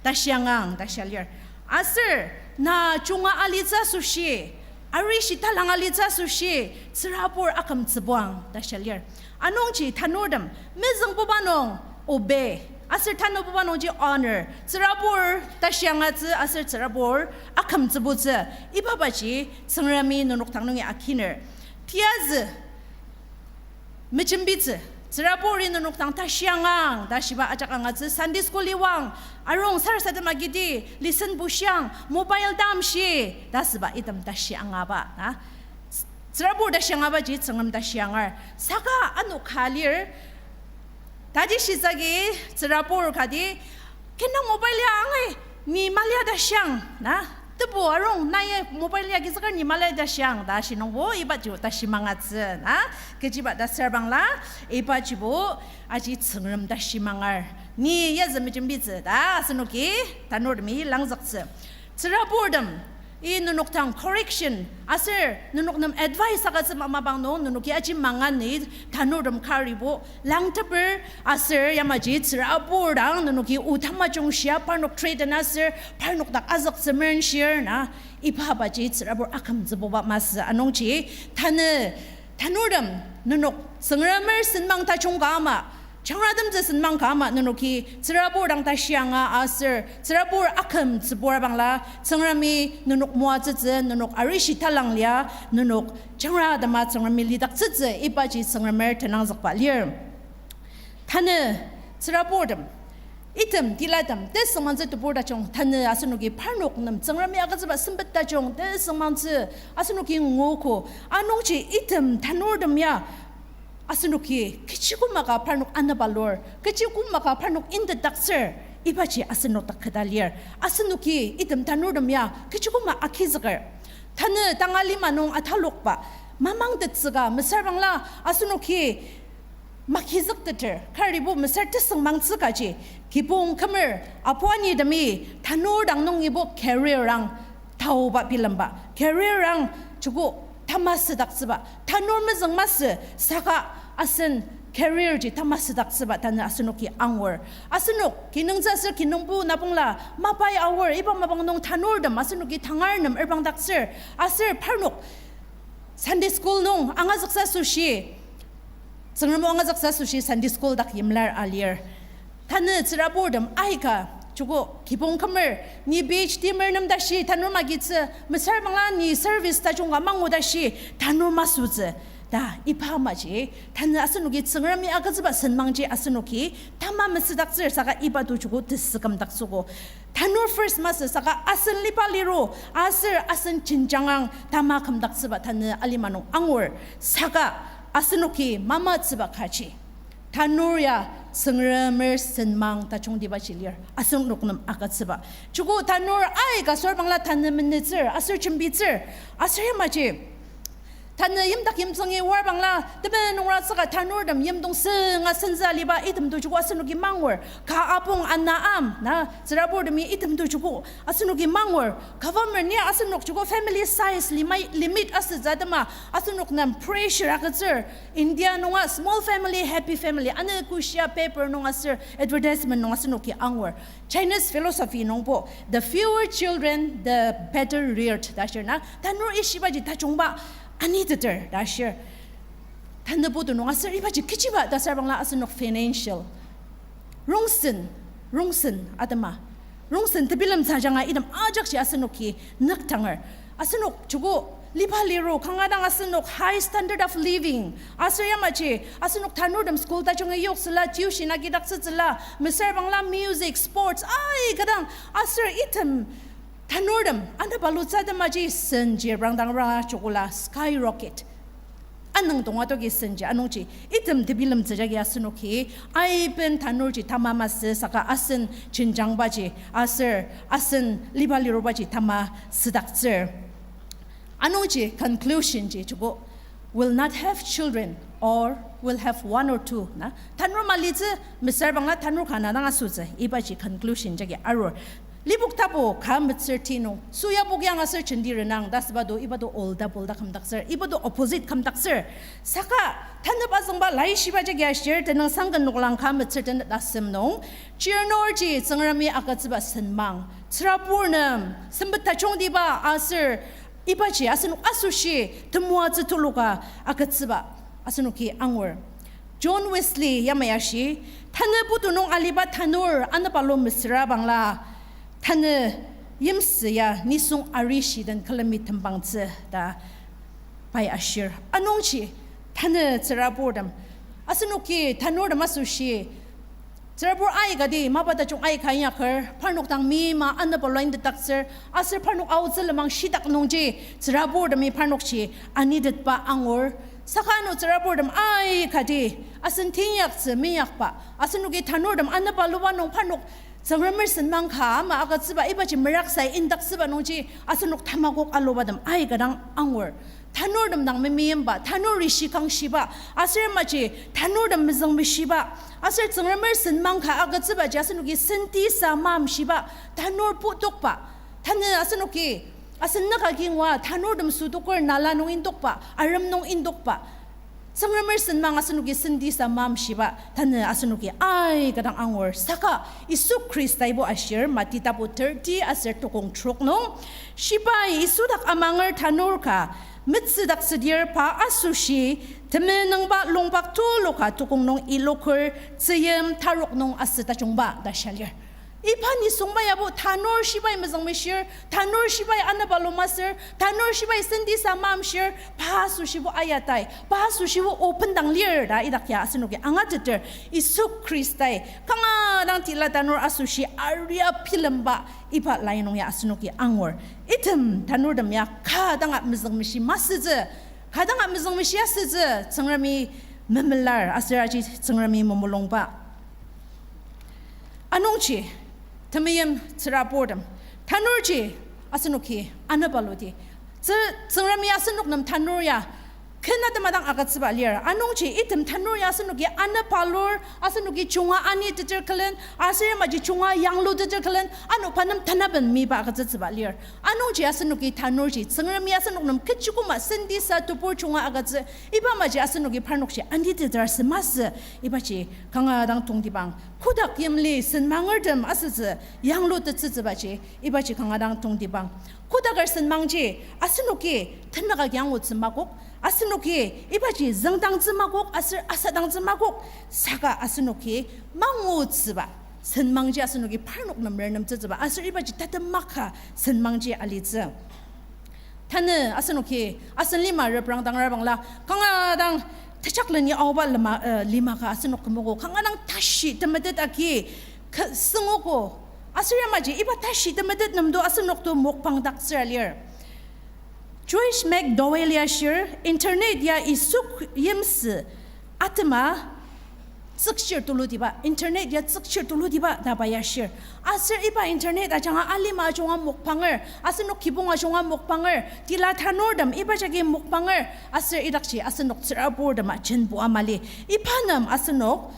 Tashi angang ta shia lir. Aser na junga alitsü asoshi, arishi talang alitsü asoshi, tsürabur akümtsübuang ta shia lir. Anungji tanurtem, mezüngbuba nung obey, aser tanububa nungji honor, tsürabur tashi angatsü aser tsürabur akümtsübutsü, ibabaji Tsüngremi nenok dang nungi akiner. Tiyazü, mejembitsü, tsüraburi nenok dang tashi angang ta shiba ajak angatsü, Sunday school liwang, arung sarasadem agidi, lesson bushiang, mobile tamshi ta süba item tashi angaba, na. Tsürabur tashi angabaji Tsüngrem tashi angar. Saka ano ka lir, taji shitsü agi tsürabur kati, kena mobile ya angai, ni malia ta shiang, na. Tebu arung nai mobile ya agizüker ni malia ta shiang ta shinungbo ibaji tashi mangatsü, na. Kechiba ta asür bangla, ibajibo aji Tsüngrem tashi mangar. Ni yazü mejembitsü ta asenoki tanurtemi langzüktsü. Tsüraburtem, i nenok dang correction aser nenok nem advice agütsüba mapang nung nenoki aji mangani tanurtem karibo langteper aser yamaji tsürabur dang nenoki o tamajung shia parnok threaten aser parnok dak azüktsü merenshir na, iba baji tsürabur akümtsübuba masü. Anungji tanü tanurtem nenok Tsüngremer senmang tajung ka ama, jangratemtsü senmang ka ama nenoki tsürabur dang tashi anga aser tsürabur akümtsübur bangla Tsüngremi nenok moatsütsü, nenok arishi talang lia, nenok jangratema Tsüngremi lidaktsütsü ibaji Tsüngremer tenangzükba lir. Tanü tsüraburtem, item tilatem tesüngmangtsü tebur tajung, tanü asenoki parnok nem Tsüngremi agütsüba sempet tajung tesüngmangtsü asenoki nguogo. Anungji item tanurtem ya asenoki kechi koma ka parnok anabalur, kechi koma ka parnok indedaktsür, ibaji asenok dak keta lir. Asenoki item tanurtem ya kechi koma agizüker. Tanü tanga lima nung atalokba mamangtettsüka mesüra bangla asenoki magizükteter, karibo mesüra tesüngmangtsü kaji, kibong kümer apu anitemi tanur dang nungibo career ang taoba bilemba, career ang joko tamasüdaktsüba, tanur mezüng masü saka asen career ji tamasüdaktsüba tanü asenoki angur. Asenok kinungtsü aser kinungpo nabongla mapai aor, iba mapang nung tanurtem asenoki tangar nem erbangdaktsür, aser parnok Sunday school nung angazüksa asoshi, Tsüngrem o angazüksa asoshi Sunday school dak yimlar alir. Tanü tsüraburtem aika, joko kibong kümer, ni PhD mer nem tashi tanur magitsü, mesüra bangla ni service tajung ka mangu tashi tanur masütsü. Ta iba amaji, tanü asenoki Tsüngremi agütsüba senmangji asenoki tama mesüdaktsür saka iba to joko tesükümdaktsüogo. Tanur first masü saka asen liba liru, aser asen jenjangang tama kümdaktsüba tanü alima nung angur, saka asenoki mamatsüba kaji. Tanur ya Tsüngremer senmang tajungtibaji lir, asenok nem agütsüba. Joko tanur aika asür bangla tanü menütsür, aser jembitsür, aser yamaji tanü yimdak yimtsüngi war bangla, temen nungratsüka tanurtem yimdong sünga senzü aliba item to joko asenoki mangur. Ka apong ana am, na, tsüraburtemi item to joko asenoki mangur. Government ni asenok joko family size lima, limit asütsü atema, asenok nem pressure agütsür. India nunga small family, happy family, ano kushia paper nung aser advertisement nung asenoki angur. Chinese philosophy nungbo, the fewer children, the better reared ta ashir na, tanur ishibaji tajungba aniteter ta ashir. Tanü putu nung aser ibaji kechiba ta asür bangla asenok financial rongsen, rongsen atema, rongsen tebilemtsü ajanga item ajakji asenoki nüktanger. Asenok joko liba liru kanga dang asenok high standard of living, aser yamaji asenok tanurtem school tajungi yoksüla, tuition agidaktsütsüla, mesüra bangla music, sports, aika dang, aser item tanurtem anabalutsü atemaji senji rangdang ranga jokola skyrocket. Anüng tonga toki senji anungji item tebilemtsü jagi asenoki aiben tanurji tamamasü saka asen jenjangbaji aser asen liba lirubaji tama südaktsür. Anungji conclusion ji joko, will not have children or will have one or two na. Tanur malitsü, mesüra bangla tanur ka ana dang asütsü, ibaji conclusion jagi arur. Lipok tapu ka metsür ti nung, süa pok yang aser jenti renang ta asüba do, iba do old double ta kümdaktsür, iba do opposite kümdaktsür. Saka tanü azüngba laishiba jagi ashir, tenüngsang ken noklang ka metsür tenet asem nung, chirnurji Tsüngremi agütsüba senmang, tsürabur nem sempet tajungtiba aser ibaji asenok asoshi temoatsü tuluka agütsüba asenoki angur. John Wesley yamai ashi, tanü putu nung aliba tanur anabalu mesüra bangla, tanü yimsü ya nisung arishi den külemi tembangtsü ta pai ashir. Anungji tanü tsüraburtem, asenoki tanurtem asoshi tsürabur aikati mapa tajung aika inyaker, parnok dang meima anabalu indaktsür, aser parnok aotsü lenmang shitak nungji tsüraburtemi parnokji anitetba angur. Saka ano tsüraburtem aikati asen teinyaktsü meinyakba, asenoki tanurtem anabaluba nung parnok Tsüngremer senmang ka ama agütsüba ibaji meraksai indaktsüba nungji asenok tamakok alubatem aika dang angur. Tanurtem dang memeimba, tanur rishi kangshiba, aser maji tanurtem mezüngmeshiba, aser Tsüngremer senmang ka agütsübaji asenoki sentisa mamshiba, tanur putokba, tanü asenoki asen nüka kingwa tanurtem sütoker nala nung indokba, arem nung indokba, Tsüngremer senmang asenoki sentisa mamshiba, tanü asenoki aika dang angur. Saka Yisu Khristaibo ashir, Mati tapu thirty aser tokong trok nung, shibai Yisu dak amanger tanur ka metsüdaktsüdir pa asoshi temenüngba longpak tuluka tokong nung iloker tzüyim tarok nung asütajungba ta shia lir. Iba nisungba yabo tanur shibai mezüngmeshir, tanur shibai anabalu masür, tanur shibai sentisa mamshir, pa asoshibo ayatai, pa asoshibo open dang lir ta idak ya asenoki angateter, Yisu Khristai kanga dang tila tanur asoshi aria bilemba iba lai nung ya asenoki angur. Item tanurtem ya ka danga mezüngmeshi masütsü, ka danga mezüngmeshi asütsü, Tsüngremi memelar aser aji Tsüngremi memulungba. Anungji, temeim tsüraburtem, tanurji asenoki anabaluti. Tsü-, Tsüngremi asenok nem tanur ya ken atema dang agütsüba lir. Anungji item tanur ya asenoki anepalur, asenoki junga aniteter külen, aser yamaji junga yangluteter külen, ano pa nem tanaben miba agütsütsüba lir. Anungji asenoki tanurji, Tsüngremi asenok nem kechi koma sentisa tebur junga agütsü, iba maji asenoki parnokji aniteter asü masü, ibaji kanga dang tongtibang. Kotak yimli senmangertem asütsü yanglutettsütsübaji, ibaji kanga dang tongtibang. Kotaker senmangji, asenoki tenük agi angutsü makok, asenoki ibaji züngdangtsü makok, aser asadangtsü makok, saka asenoki mangutsüba senmangji asenoki parnok nem renemtsütsüba, aser ibaji tatem maka senmangji alitsü. Tanü asenoki asen lima reprang dangrabangla, kanga dang tejakleni aoba lima, eh, lima ka asenok kümogo, kanga dang tashi temetet agi ka-, süngogo. Aser yamaji iba tashi temetet nemdo asenok to mukbang daktsüra lir. Joyce McDowell ya ashir, internet ya Yisu yimsü atema tsükchir tulutiba, internet ya tsükchir tulutiba ta pa ya ashir. Aser iba internet ajanga alima ajunga mukbanger, asenok kibong ajunga mukbanger, tila tanurtem iba jagi mukbanger, aser idakji asenok tsüraburtem ajenbo amali. Iba nem asenok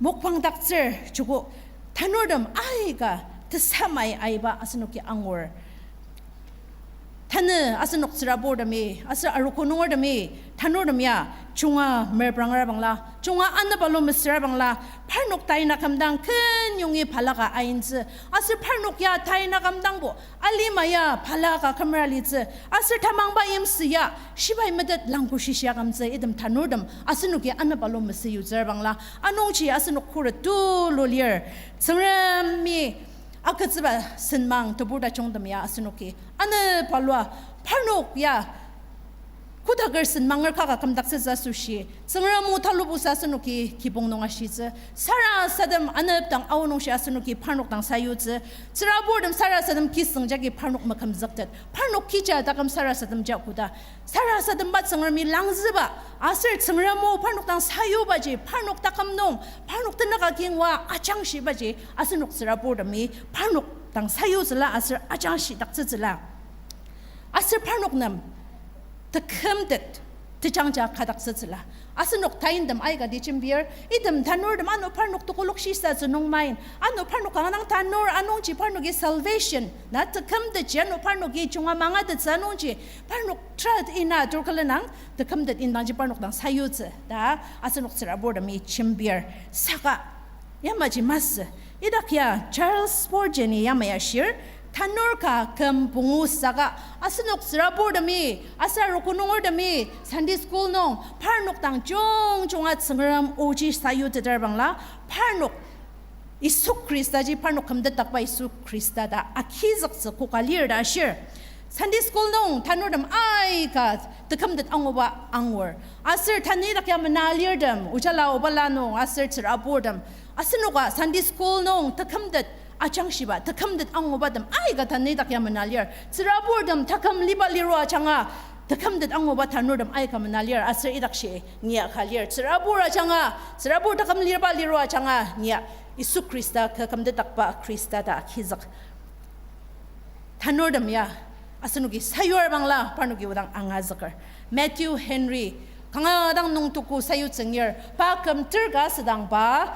mukbang daktsür joko tanurtem aika tesamai aiba asenoki angur. Tanü asenok tsüraburtemi, aser arogo nungertemi, tanurtem ya, junga merprangra bangla, junga anepalu mesüra bangla, parnok taina kümdang kenyongi balaka aintsü, aser parnok ya taina kümdangbo alima ya balaka kümera litsü, aser tamangba yimsü ya shibai metet langko shishia kümtsü, item tanurtem asenoki anepalu mesü yutsür bangla, anungji asenok khuret tulu lir, Tsüngremi agütsüba senmang tebur tajungtem ya asenoki anepalua, parnok ya kotaker senmanger kaka kümdaktsütsü asoshi, Tsüngrem o talubusa asenoki kibong nung ashitsü, sarasadem anepdang aonungshi asenoki parnok dang sayutsü, tsüraburtem sarasadem kisüng jagi parnok makümzüktet, parnok kija taküm sarasadem ja koda, sarasademba Tsüngremi langzüba, aser Tsüngrem o parnok dang sayubaji, parnok taküm nung, parnok tenük agingwa ajangshibaji, asenok tsüraburtemi parnok dang sayutsüla aser ajangshidaktsütsüla. Aser parnok nem tekümtet tejangja kadaktsütsüla. Asenok taintem aikati jembir, item tanurtem ano parnok tekolak shisatsü nung main, ano parnok kanga dang tanur anungji parnoki salvation na tekümtetji ano parnoki junga mangatettsü anungji parnok trat ina turkelenang tekümtet indangji parnok dang sayutsü ta asenok tsüraburtemi jembir. Saka yamaji masü, idak ya Charles Spurgeon-i yamai ashir, tanur ka küm pungu saka asenok tsüraburtemi, aser arogo nungertemi, Sunday school nung parnok dang jungjunga Tsüngrem oji sayuteter bangla, parnok Yisu Khristaji parnok kümtetdakba Yisu Khrista ta agizüktsü koka lir ta ashir. Sunday school nung tanurtem aika tekümtet anguba angur. Aser tanü idak ya mena lirtem, ojala obala nung aser tsüraburtem, asenoka Sunday school nung tekümtet ajangshiba, tekümtet angubatem aika tanü idak ya mena lir. Tsüraburtem taküm liba liro ajanga tekümtet anguba tanurtem aika mena lir, aser idakji nia ka lir. Tsürabur ajanga, tsürabur taküm liba liro ajanga nia Yisu Khrista kü kümtetdakba Khrista ta agizük. Tanurtem ya asenoki sayur bangla parnoki odang angazüker. Matthew Henry kanga dang nungtuku sayutsüngir, pa kümter ka asüdang pa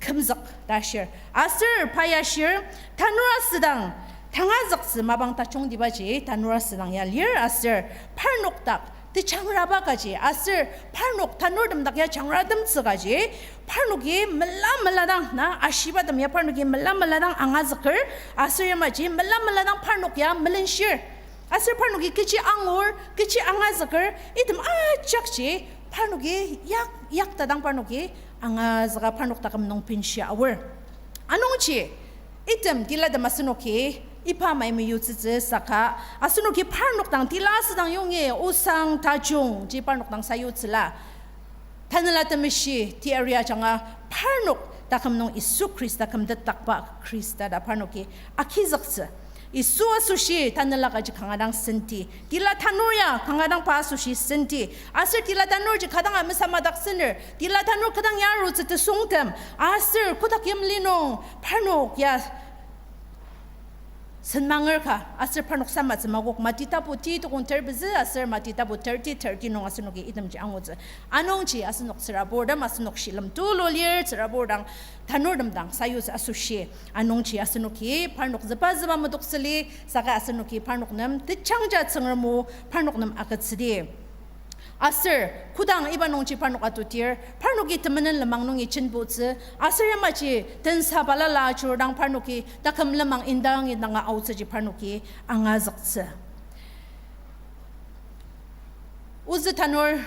kümzük ta shir. Aser pa ya shir, tanur asüdang tangazüktsü mapang tajungtibaji tanur asüdang ya lir aser parnok dak tejangraba kaji aser parnok tanurtem dak ya jangratemtsü kaji, parnoki mela mela dang na ashibatem ya parnoki mela mela dang angazüker, aser yamaji mela mela dang parnok ya melenshir. Aser parnoki kechi angur, kechi angazüker, item ajakji parnoki yak, yaktadang parnoki angazüka parnok taküm nung benshia aor. Anungji, item tilatem asenoki iba mai meyutsütsü saka, asenoki parnok dang tila asüdang yongi osang tajungji parnok dang sayutsüla. Tanela Temeshi teyari ajanga parnok taküm nung Yisu Khrista kümtetdakba Khrista ta parnoki agizüktsü. Yisu asoshi tanela kaji kanga dang senti. Tila tanur ya kanga dang pa asoshi senti. Aser tila tanurji kadanga mesamadaktsüner, tila tanur kadang ya arutsü tesüngtem, aser kotak yimli nung parnok ya senmanger ka, aser parnok samatsü makok, Mati tapu ti tukong ter pezü, aser Mati tapu thirty, thirty nung asenoki itemji angutsü. Anungji asenok tsüraburtem, asenok shilem tulu lir, tsürabur dang, tanurtem dang sayutsü asoshi. Anungji asenoki parnok züba züba medoksüli, saka asenoki parnok nem techangja Tsüngrem o parnok nem agütsüdi. Aser kodang iba nungji parnok atutir, parnoki temenen lenmang nungi jenbutsü, aser yamaji tensa balala ajur dang parnoki taküm lenmang indang indanga aotsüji parnoki angazüktsü. Ozü tanur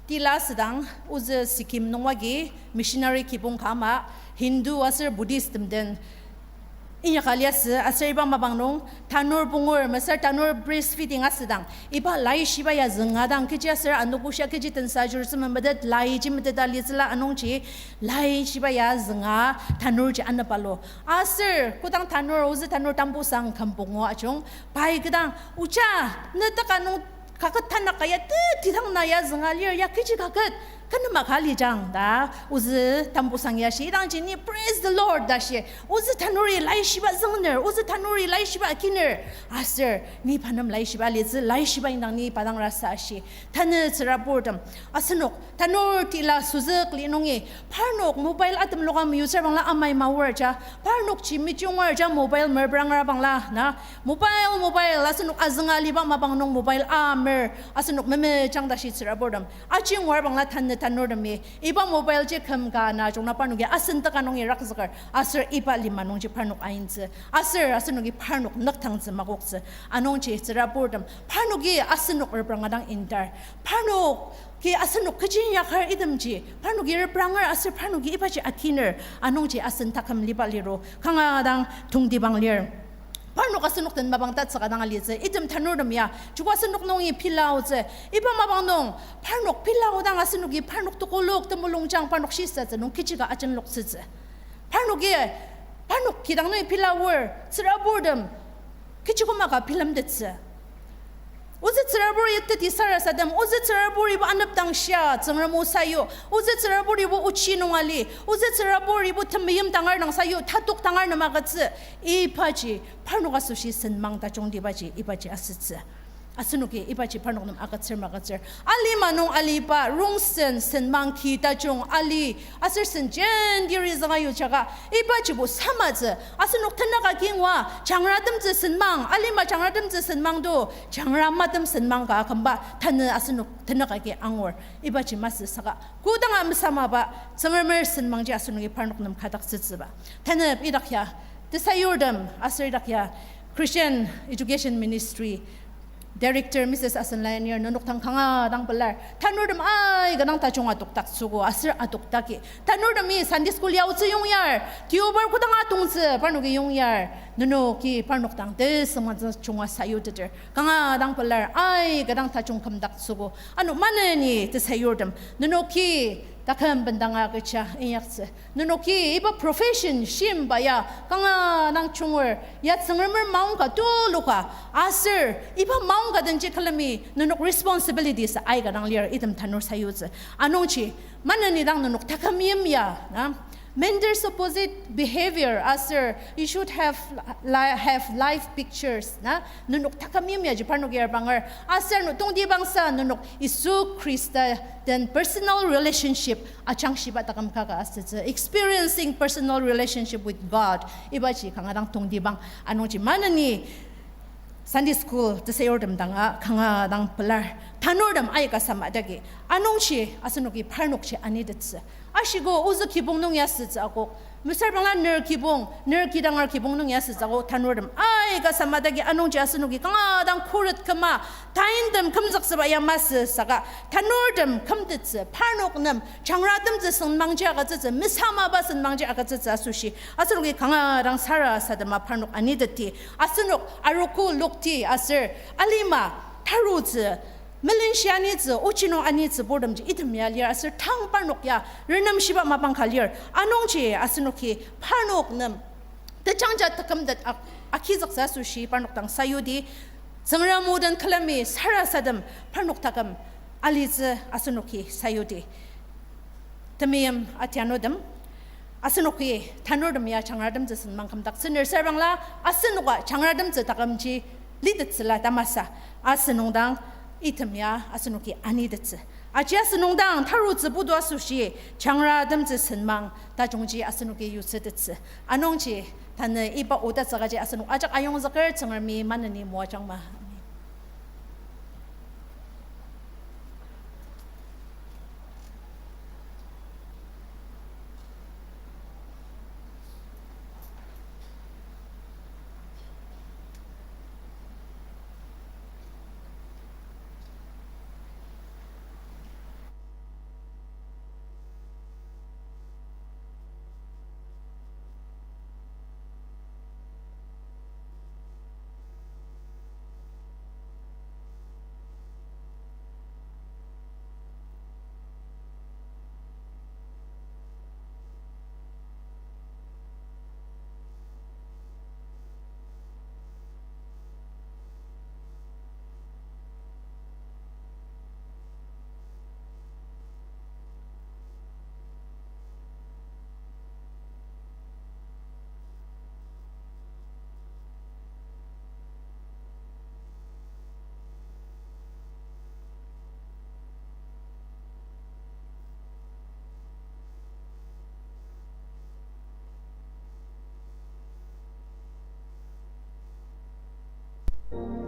tila asüdang, ozü Sikkim nung agi missionary kibong ka ama Hindu aser Buddhist tem den inyaka liasü, aser iba mapang nung tanur pungur, mesüra tanur breastfeeding asüdang, iba laishiba ya zünga dang, kechi aser anogoshia kechi tensa ajur sü memetet, laiji meteta litsüla anungji, laishiba ya zünga tanurji anepalu. Aser kodang tanur, ozü tanur tambusang küm pungu ajung, pai kidang, oja, ne teka nung kaket tanaka ya te tidang na ya zünga lir ya kechi kaket, kenema ka alijang ta, ozü tambusang ya shi, idangji ni praise the Lord ta shi, ozü tanuri laishiba züngner, ozü tanuri laishiba akiner, aser ni pa nem laishiba alitsü, laishiba indang ni pa dang rasa shi. Tanü tsüraburtem, asenok tanur tila süzük li nungi, parnok mobile atemloka meyutsür bangla amai maor ja, parnokji mejunger ja mobile merbranger bangla na, mobile, mobile, asenok azünga aliba mapang nung mobile amer, asenok memejang tashi tsüraburtem. Aji ngur bangla tanü tanurtemi, iba mobile ji küm ka na jungna parnoki asen teka nungi rakzüker, aser iba lima nungji parnok aintsü, aser asenoki parnok nüktangtsü makoktsü, anungji tsüraburtem, parnoki asenok repranga dang indar, parnoki asenok kechi inyakar itemji parnoki repranger aser parnoki ibaji akiner, anungji asen taküm liba liro kanga dang tongtibang lir. Parnok asenok den mapang tatsüka dang alitsü, item tanurtem ya, joko asenok nungi pilaotsü, iba mapang nung, parnok pilaodang asenoki parnok tekolak temulungjang parnok shisatsü nung kechi ka ajenloktsütsü. Parnoki, parnok kidang nungi pilaor, tsüraburtem, kechi koma ka bilemtettsü. Ozü tsürabur yiteti sarasadem, ozü tsürabur ibo anepdang shia, Tsüngrem o sayu, ozü tsürabur ibo ochi nung ali, ozü tsürabur ibo temeim tangar dang sayu, tatok tangar nem agütsü, ibaji, parnok asoshi senmang tajungtibaji, ibaji asütsü. Asenoki ibaji parnok nem agütsür magütsür. Alima nung aliba rongsen senmang ki tajung ali, aser sen jentiri zünga yujaka, ibajibo samatsü, asenok tenük agi ngua, jangratemtsü senmang, alima jangratemtsü senmang to, jangra matem senmang ka kümba, tanü asenok tenük agi angur, ibaji masü saka, kodanga mesamaba, Tsüngremer senmangji asenoki parnok nem kadaktsütsüba. Tanü idak ya, tesayurtem, aser idak ya, Christian Education Ministry Director Missus Asen Lanier nenok dang kanga dang pelar. Tanurtem aika dang tajung adokdaktsüogo, aser adokdaki, tanurtemi Sunday school yaotsü yongyar, tiobar kodanga tongtsü parnoki yongyar, nenoki parnok dang tesüngmangtsü junga sayuteter kanga dang pelar, aika dang tajung kümdaktsüogo. Ano maneni tesayurtem, nenoki taküm bendanga kecha inyaktsü, nenoki iba profession shimba ya kanga dang junger, ya Tsüngremer maongka tuluka, aser iba maongka denji külemi nenok responsibilities aika dang lir item tanur sayutsü. Anungji, maneni dang nenok taküm yimya, na, Mentor's opposite behavior, aser you should have li-, have life pictures, na, nenok taküm yimyaji parnoki arbanger, aser nenok tongtibangsa nenok Yisu Khrista den personal relationship ajangshiba taküm kaka asütsü, experiencing personal relationship with God, ibaji kanga dang tongtibang, anungji maneni Sunday school tesayurtem danga kanga dang pelar. Tanurtem aika samadagi, anungji asenoki parnokji anitettsü. Ashiko ozü kibong nung ya sütsü akok, mesüra bangla ner kibong, ner kidanger kibong nung ya sütsü akok, tanurtem aika samadagi, anungji asenoki kanga dang khuret küma, taintem kümzüktsüba ya masü saka, tanurtem kümtettsü, parnok nem jangratemtsü senmangji agütsütsü, mesamaba senmangji agütsütsü asoshi asenoki kanga dang sarasadema parnok aniteti, asenok arogo lokti aser alima tarutsü, melenshi anitsü, ochi nung anitsü purtemji item ya lir aser tang parnok ya renemshiba mapang ka lir, anungji asenoki parnok nem tejangja tekümtet ak-, akizüktsü asoshi parnok dang sayudi, Tsüngrem o den külemi sarasadem parnok taküm alitsü asenoki sayudi. Temeim atianutem, Asenoki tanurtem ya jangratemtsü senmang kümdaktsü ner serbangla, asenoka jangratemtsü takümji litettsüla tamasa, asenok dang item ya asenoki anitettsü. Aji asenok dang tarutsü putu asoshi jangratemtsü senmang tajungji asenoki yutsütettsü. Anungji tanü iba oda tsükaji asenok ajak ayongzüker. Tsüngremi maneni moajangma. Amen.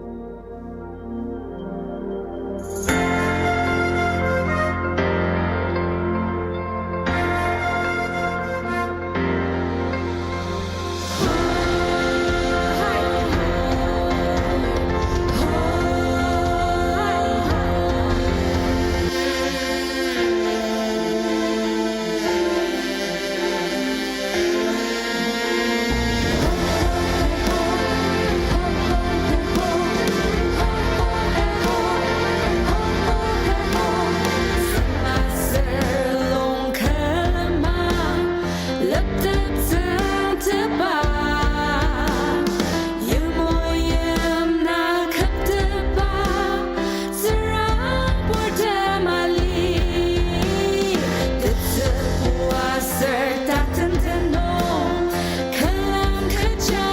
Tsürabur temali, tetsübu aser taten tenung, külen kecha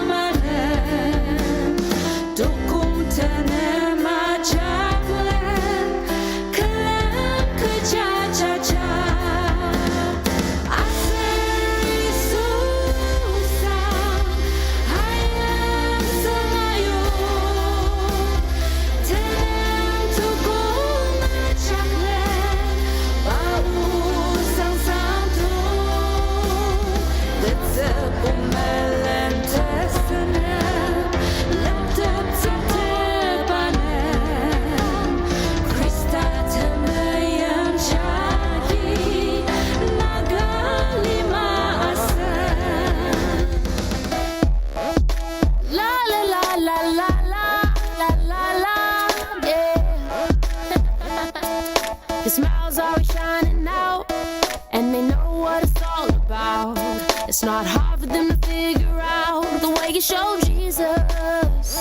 malen, tukong tenem ajaklen, külen kecha jaja. Aser Yisu sang, ayang sang ayu. Tenang tukong ajaklen, pa o sang santo. Tetsübu melen tesenem, lemtep tsüngtep anem. Khrista temeim jagi, Naga lima asen. La, la, la, yeah. Your smile's always shining out, and they know what it's all about. It's not hard for them to figure out the way you show Jesus.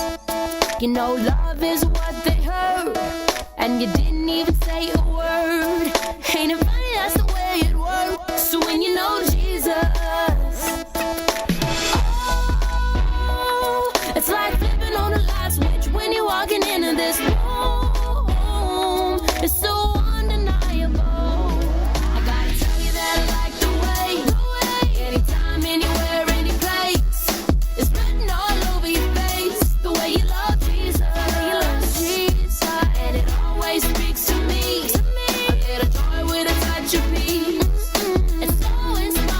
You know love is what they heard, and you didn't even say a word. Ain't it funny, that's the way it works when you know Jesus. Oh, it's like flipping on the light switch when you're walking into this room. It's so undeniable. I gotta tell you that I like the way, the way. Anytime, anywhere, any place. It's written all over your face, the way you love Jesus. You love Jesus, and it always speaks to me. To me. A little joy with a touch of peace. Mm-mm. It's so inspiring.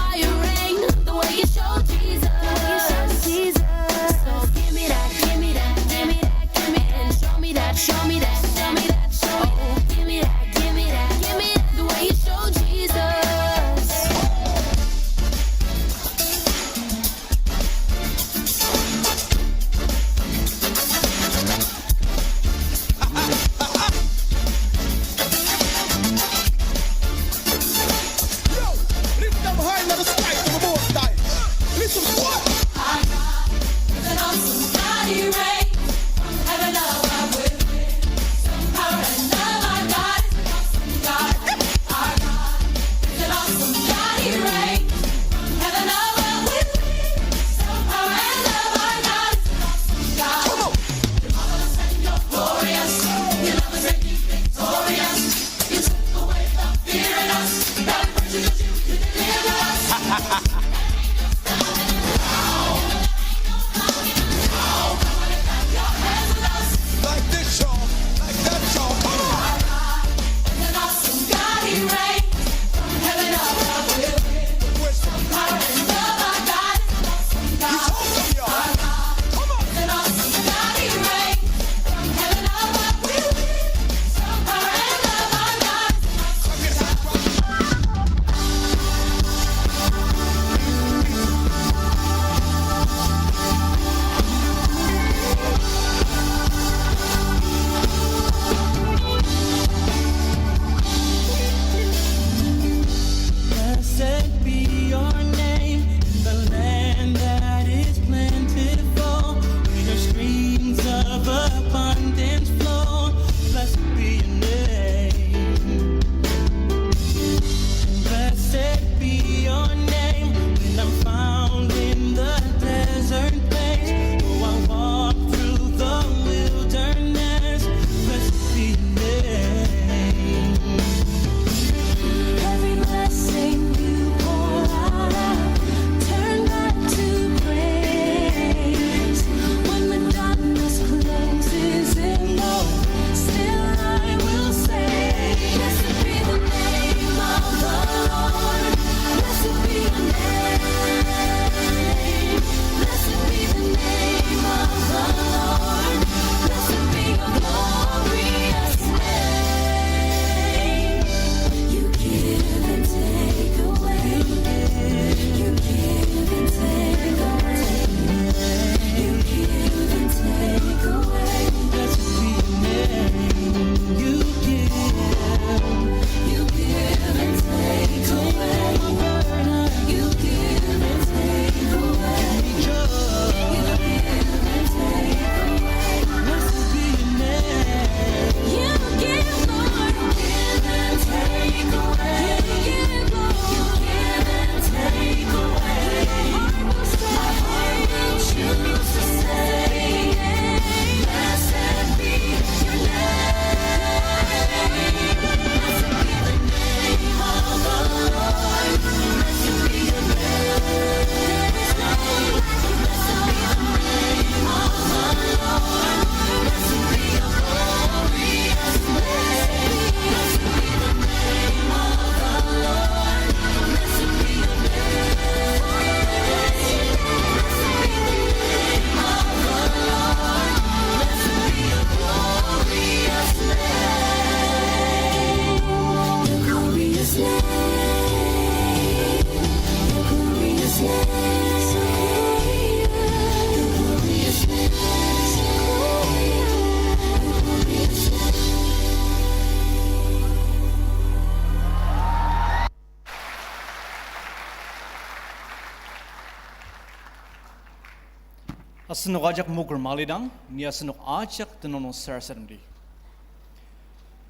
Asenok ajak mokur malidang, ni asenok ajak tenüng nung sarasademdi.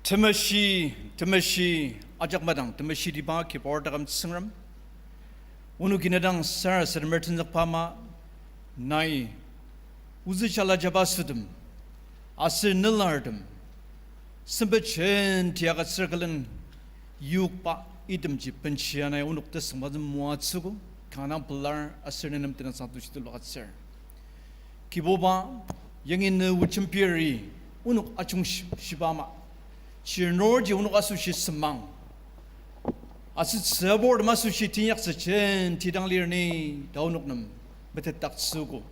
Temeshi, temeshi, ajak madang temeshitiba Kibur taküm Tsüngrem, onoki ne dang sarasademer tenzükba ama, nai ozü jala jabasotem aser nelartem sempet jenti agütsür külen yokba itemji benshia nai onok tesüngmazü moatsüogo, kanga pelar aser nenem tenüngsang tushi tulu agütsür. Kibuba, yangi ne o jembiri onok ajung shi-, shiba ama, chirnurji onok asoshi semang, aser tsüburtem asoshi teinyaktsü jenti dang lir ni ta onok nem metetdaktsüogo.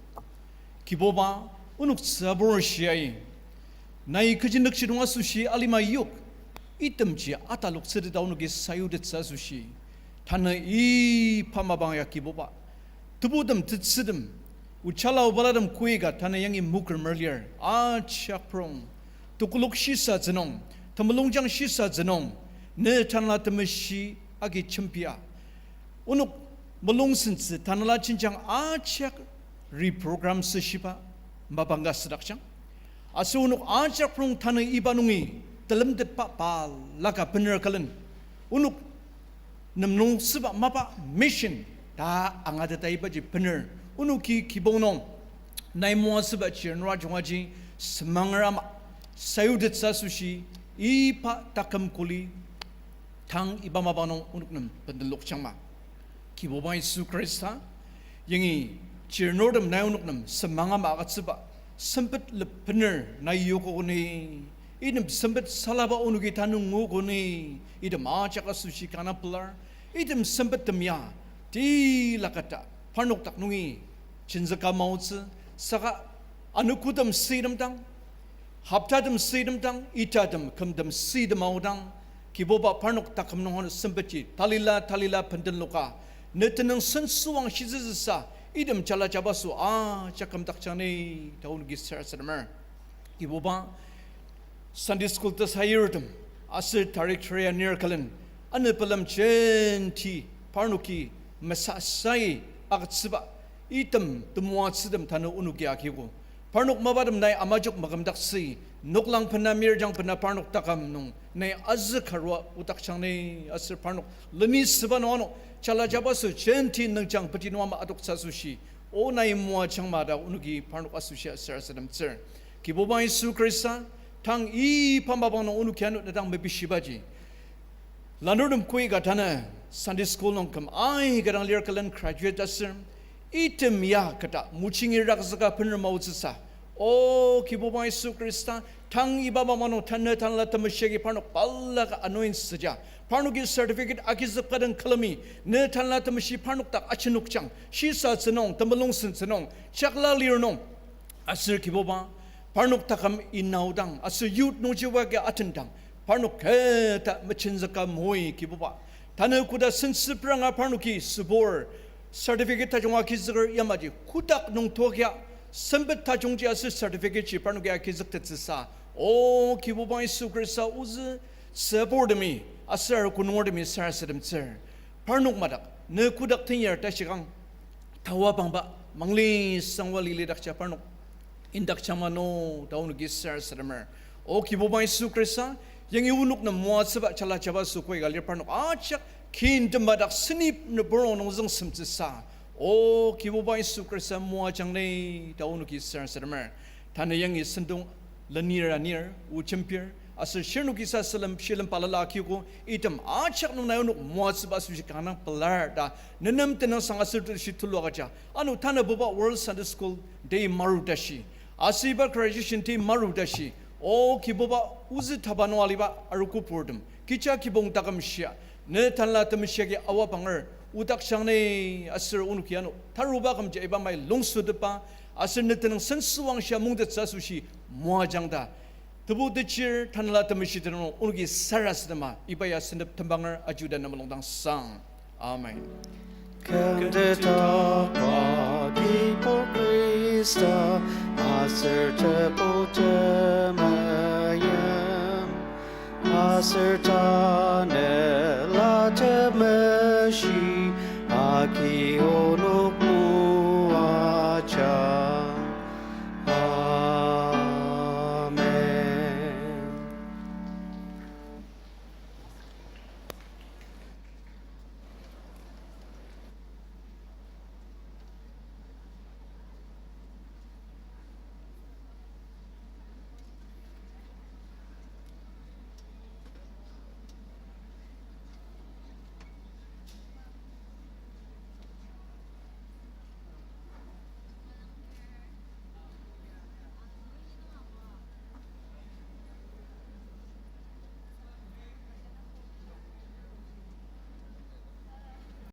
Kibuba, onok tsübur shiai, nai kechi nükjidong asoshi alima yok, itemji ataloktsütet ta onoki sayutettsü asoshi, tanü iba mapang ya Kibuba, tebutem tetsürtem, ochala obalatem koika tanü yangi mokur mer lir, ajak prong, tekolak shisatsü nung, temulungjang shisatsü nung, ne Tanela Temeshi agi jembia onok mulung sentsü Tanela jenjang ajak reprogram süshiba mapang ka südakjang. Aser onok ajak prong tanü iba nungi telemtetba balaka bener külen, onok nem nung süba mapa mission ta angateta ibaji bener, onoki kibong nung nai moatsüba chirnur ajungaji semanger ama sayutettsü asoshi, iba taküm kuli tang iba mapang nung onok nem bendenlokjangma. Kibuba Yisu Khrista, yangi chirnurtem nai onok nem semang ama agütsüba sempet lebener nai yokogo ni, item sempet salaba onoki tanü nguogo ni, item ajak asoshi kanga pelar. Item sempettem ya tila kata parnok dak nungi jenzüka maotsü, saka anogotem süitem dang, hoptatem süitem dang, itatem kümtem süitem aodang, Kibuba, parnok taküm nung ano sempetji talila talila bendenloka, ne tenüng sensoang shitsütsüsa, item jala jabaso ajak kümdakjang ni ta onoki sarasademer. Kibuba, Sunday school tesayurtem aser tarik teria nir külen, ano pelem jenti parnoki mesasai agütsüba item temoatsütem tanü onoki agiogo. Parnok mapatem nai amajok makümdaktsü, noklang bena mirjang bena parnok taküm nung nai azükarua odakjang ni, aser parnok leni süba nung ano jala jabaso jenti nüngjang peti nung ama adoktsü asoshi, o nai moajangma ta onoki parnok asoshi sarasademtsür. Kibuba Yisu Khrista, tang iba mapang nung onoki ano ne dang mepishibaji, lanurtem koika tanü Sunday school nung küm aika dang lir külen graduate aser, item ya kata mojingi rakzüka bener maotsüsa, o Kibuba Yisu Khrista, tang iba mapang nung tanü Tanela Temeshi agi parnok balaka anoint süja, parnoki certificate agizükba den külemi, ne Tanela Temeshi parnok dak ajenokjang, shisatsü nung, temulung sentsü nung, jakla lir nung, aser Kibuba, parnok taküm inaodang aser youth nungji wagi atendang, parnok keta mejenzüka moi Kibuba. Tanü koda sentsü pranga parnoki sübur certificate tajung agizüker yamaji kotak nung tokia sempet tajungji aser certificate ji parnoki agizüktettsüsa, o Kibuba Yisu Khrista, ozü tsüburtemi aser arogo nungertemi sarasademtsür. Parnok madak ne kodak tenyar tashikang, tawa pangba mangli sangwa lili dakja parnok indakjangma no ta onoki sarasademer. O Kibuba Yisu Khrista, yangi onok nem moatsüba jala jabaso koika lir parnok ajak kingdom madak senip nüborong nung züngsemtsüsa, o Kibuba Yisu Khrista, moajang ni ta onoki sarasademer. Tanü yangi sentong lenir anir, o jembir aser shirnokisa salem shilem balala agiogo, item ajak nung nai onok moatsüba asoshi kanga dang pelar ta nenem tenüngsang aser tushi tulu agüja. Ano tanabuba World Sunday School Day maru tashi, aser iba graduation day maru tashi, o Kibuba, ozü taba nung aliba arogo purtem kecha kibong taküm shia, ne Tanela Temeshi agi awa panger odakjang ni, aser onoki ano taruba kümji iba mai longsotepa aser ne tenüng sensoang shia mungtettsü asoshi moajang ta, Tebu techir Tanela Temeshi tenüng nung onoki sarasadema iba ya sentep tembanger ajuda nemulung dang sang. Amen. Kümtetba Kibur Khrista, aser Tebu temeim, aser Tanela Temeshi agi onok moajang.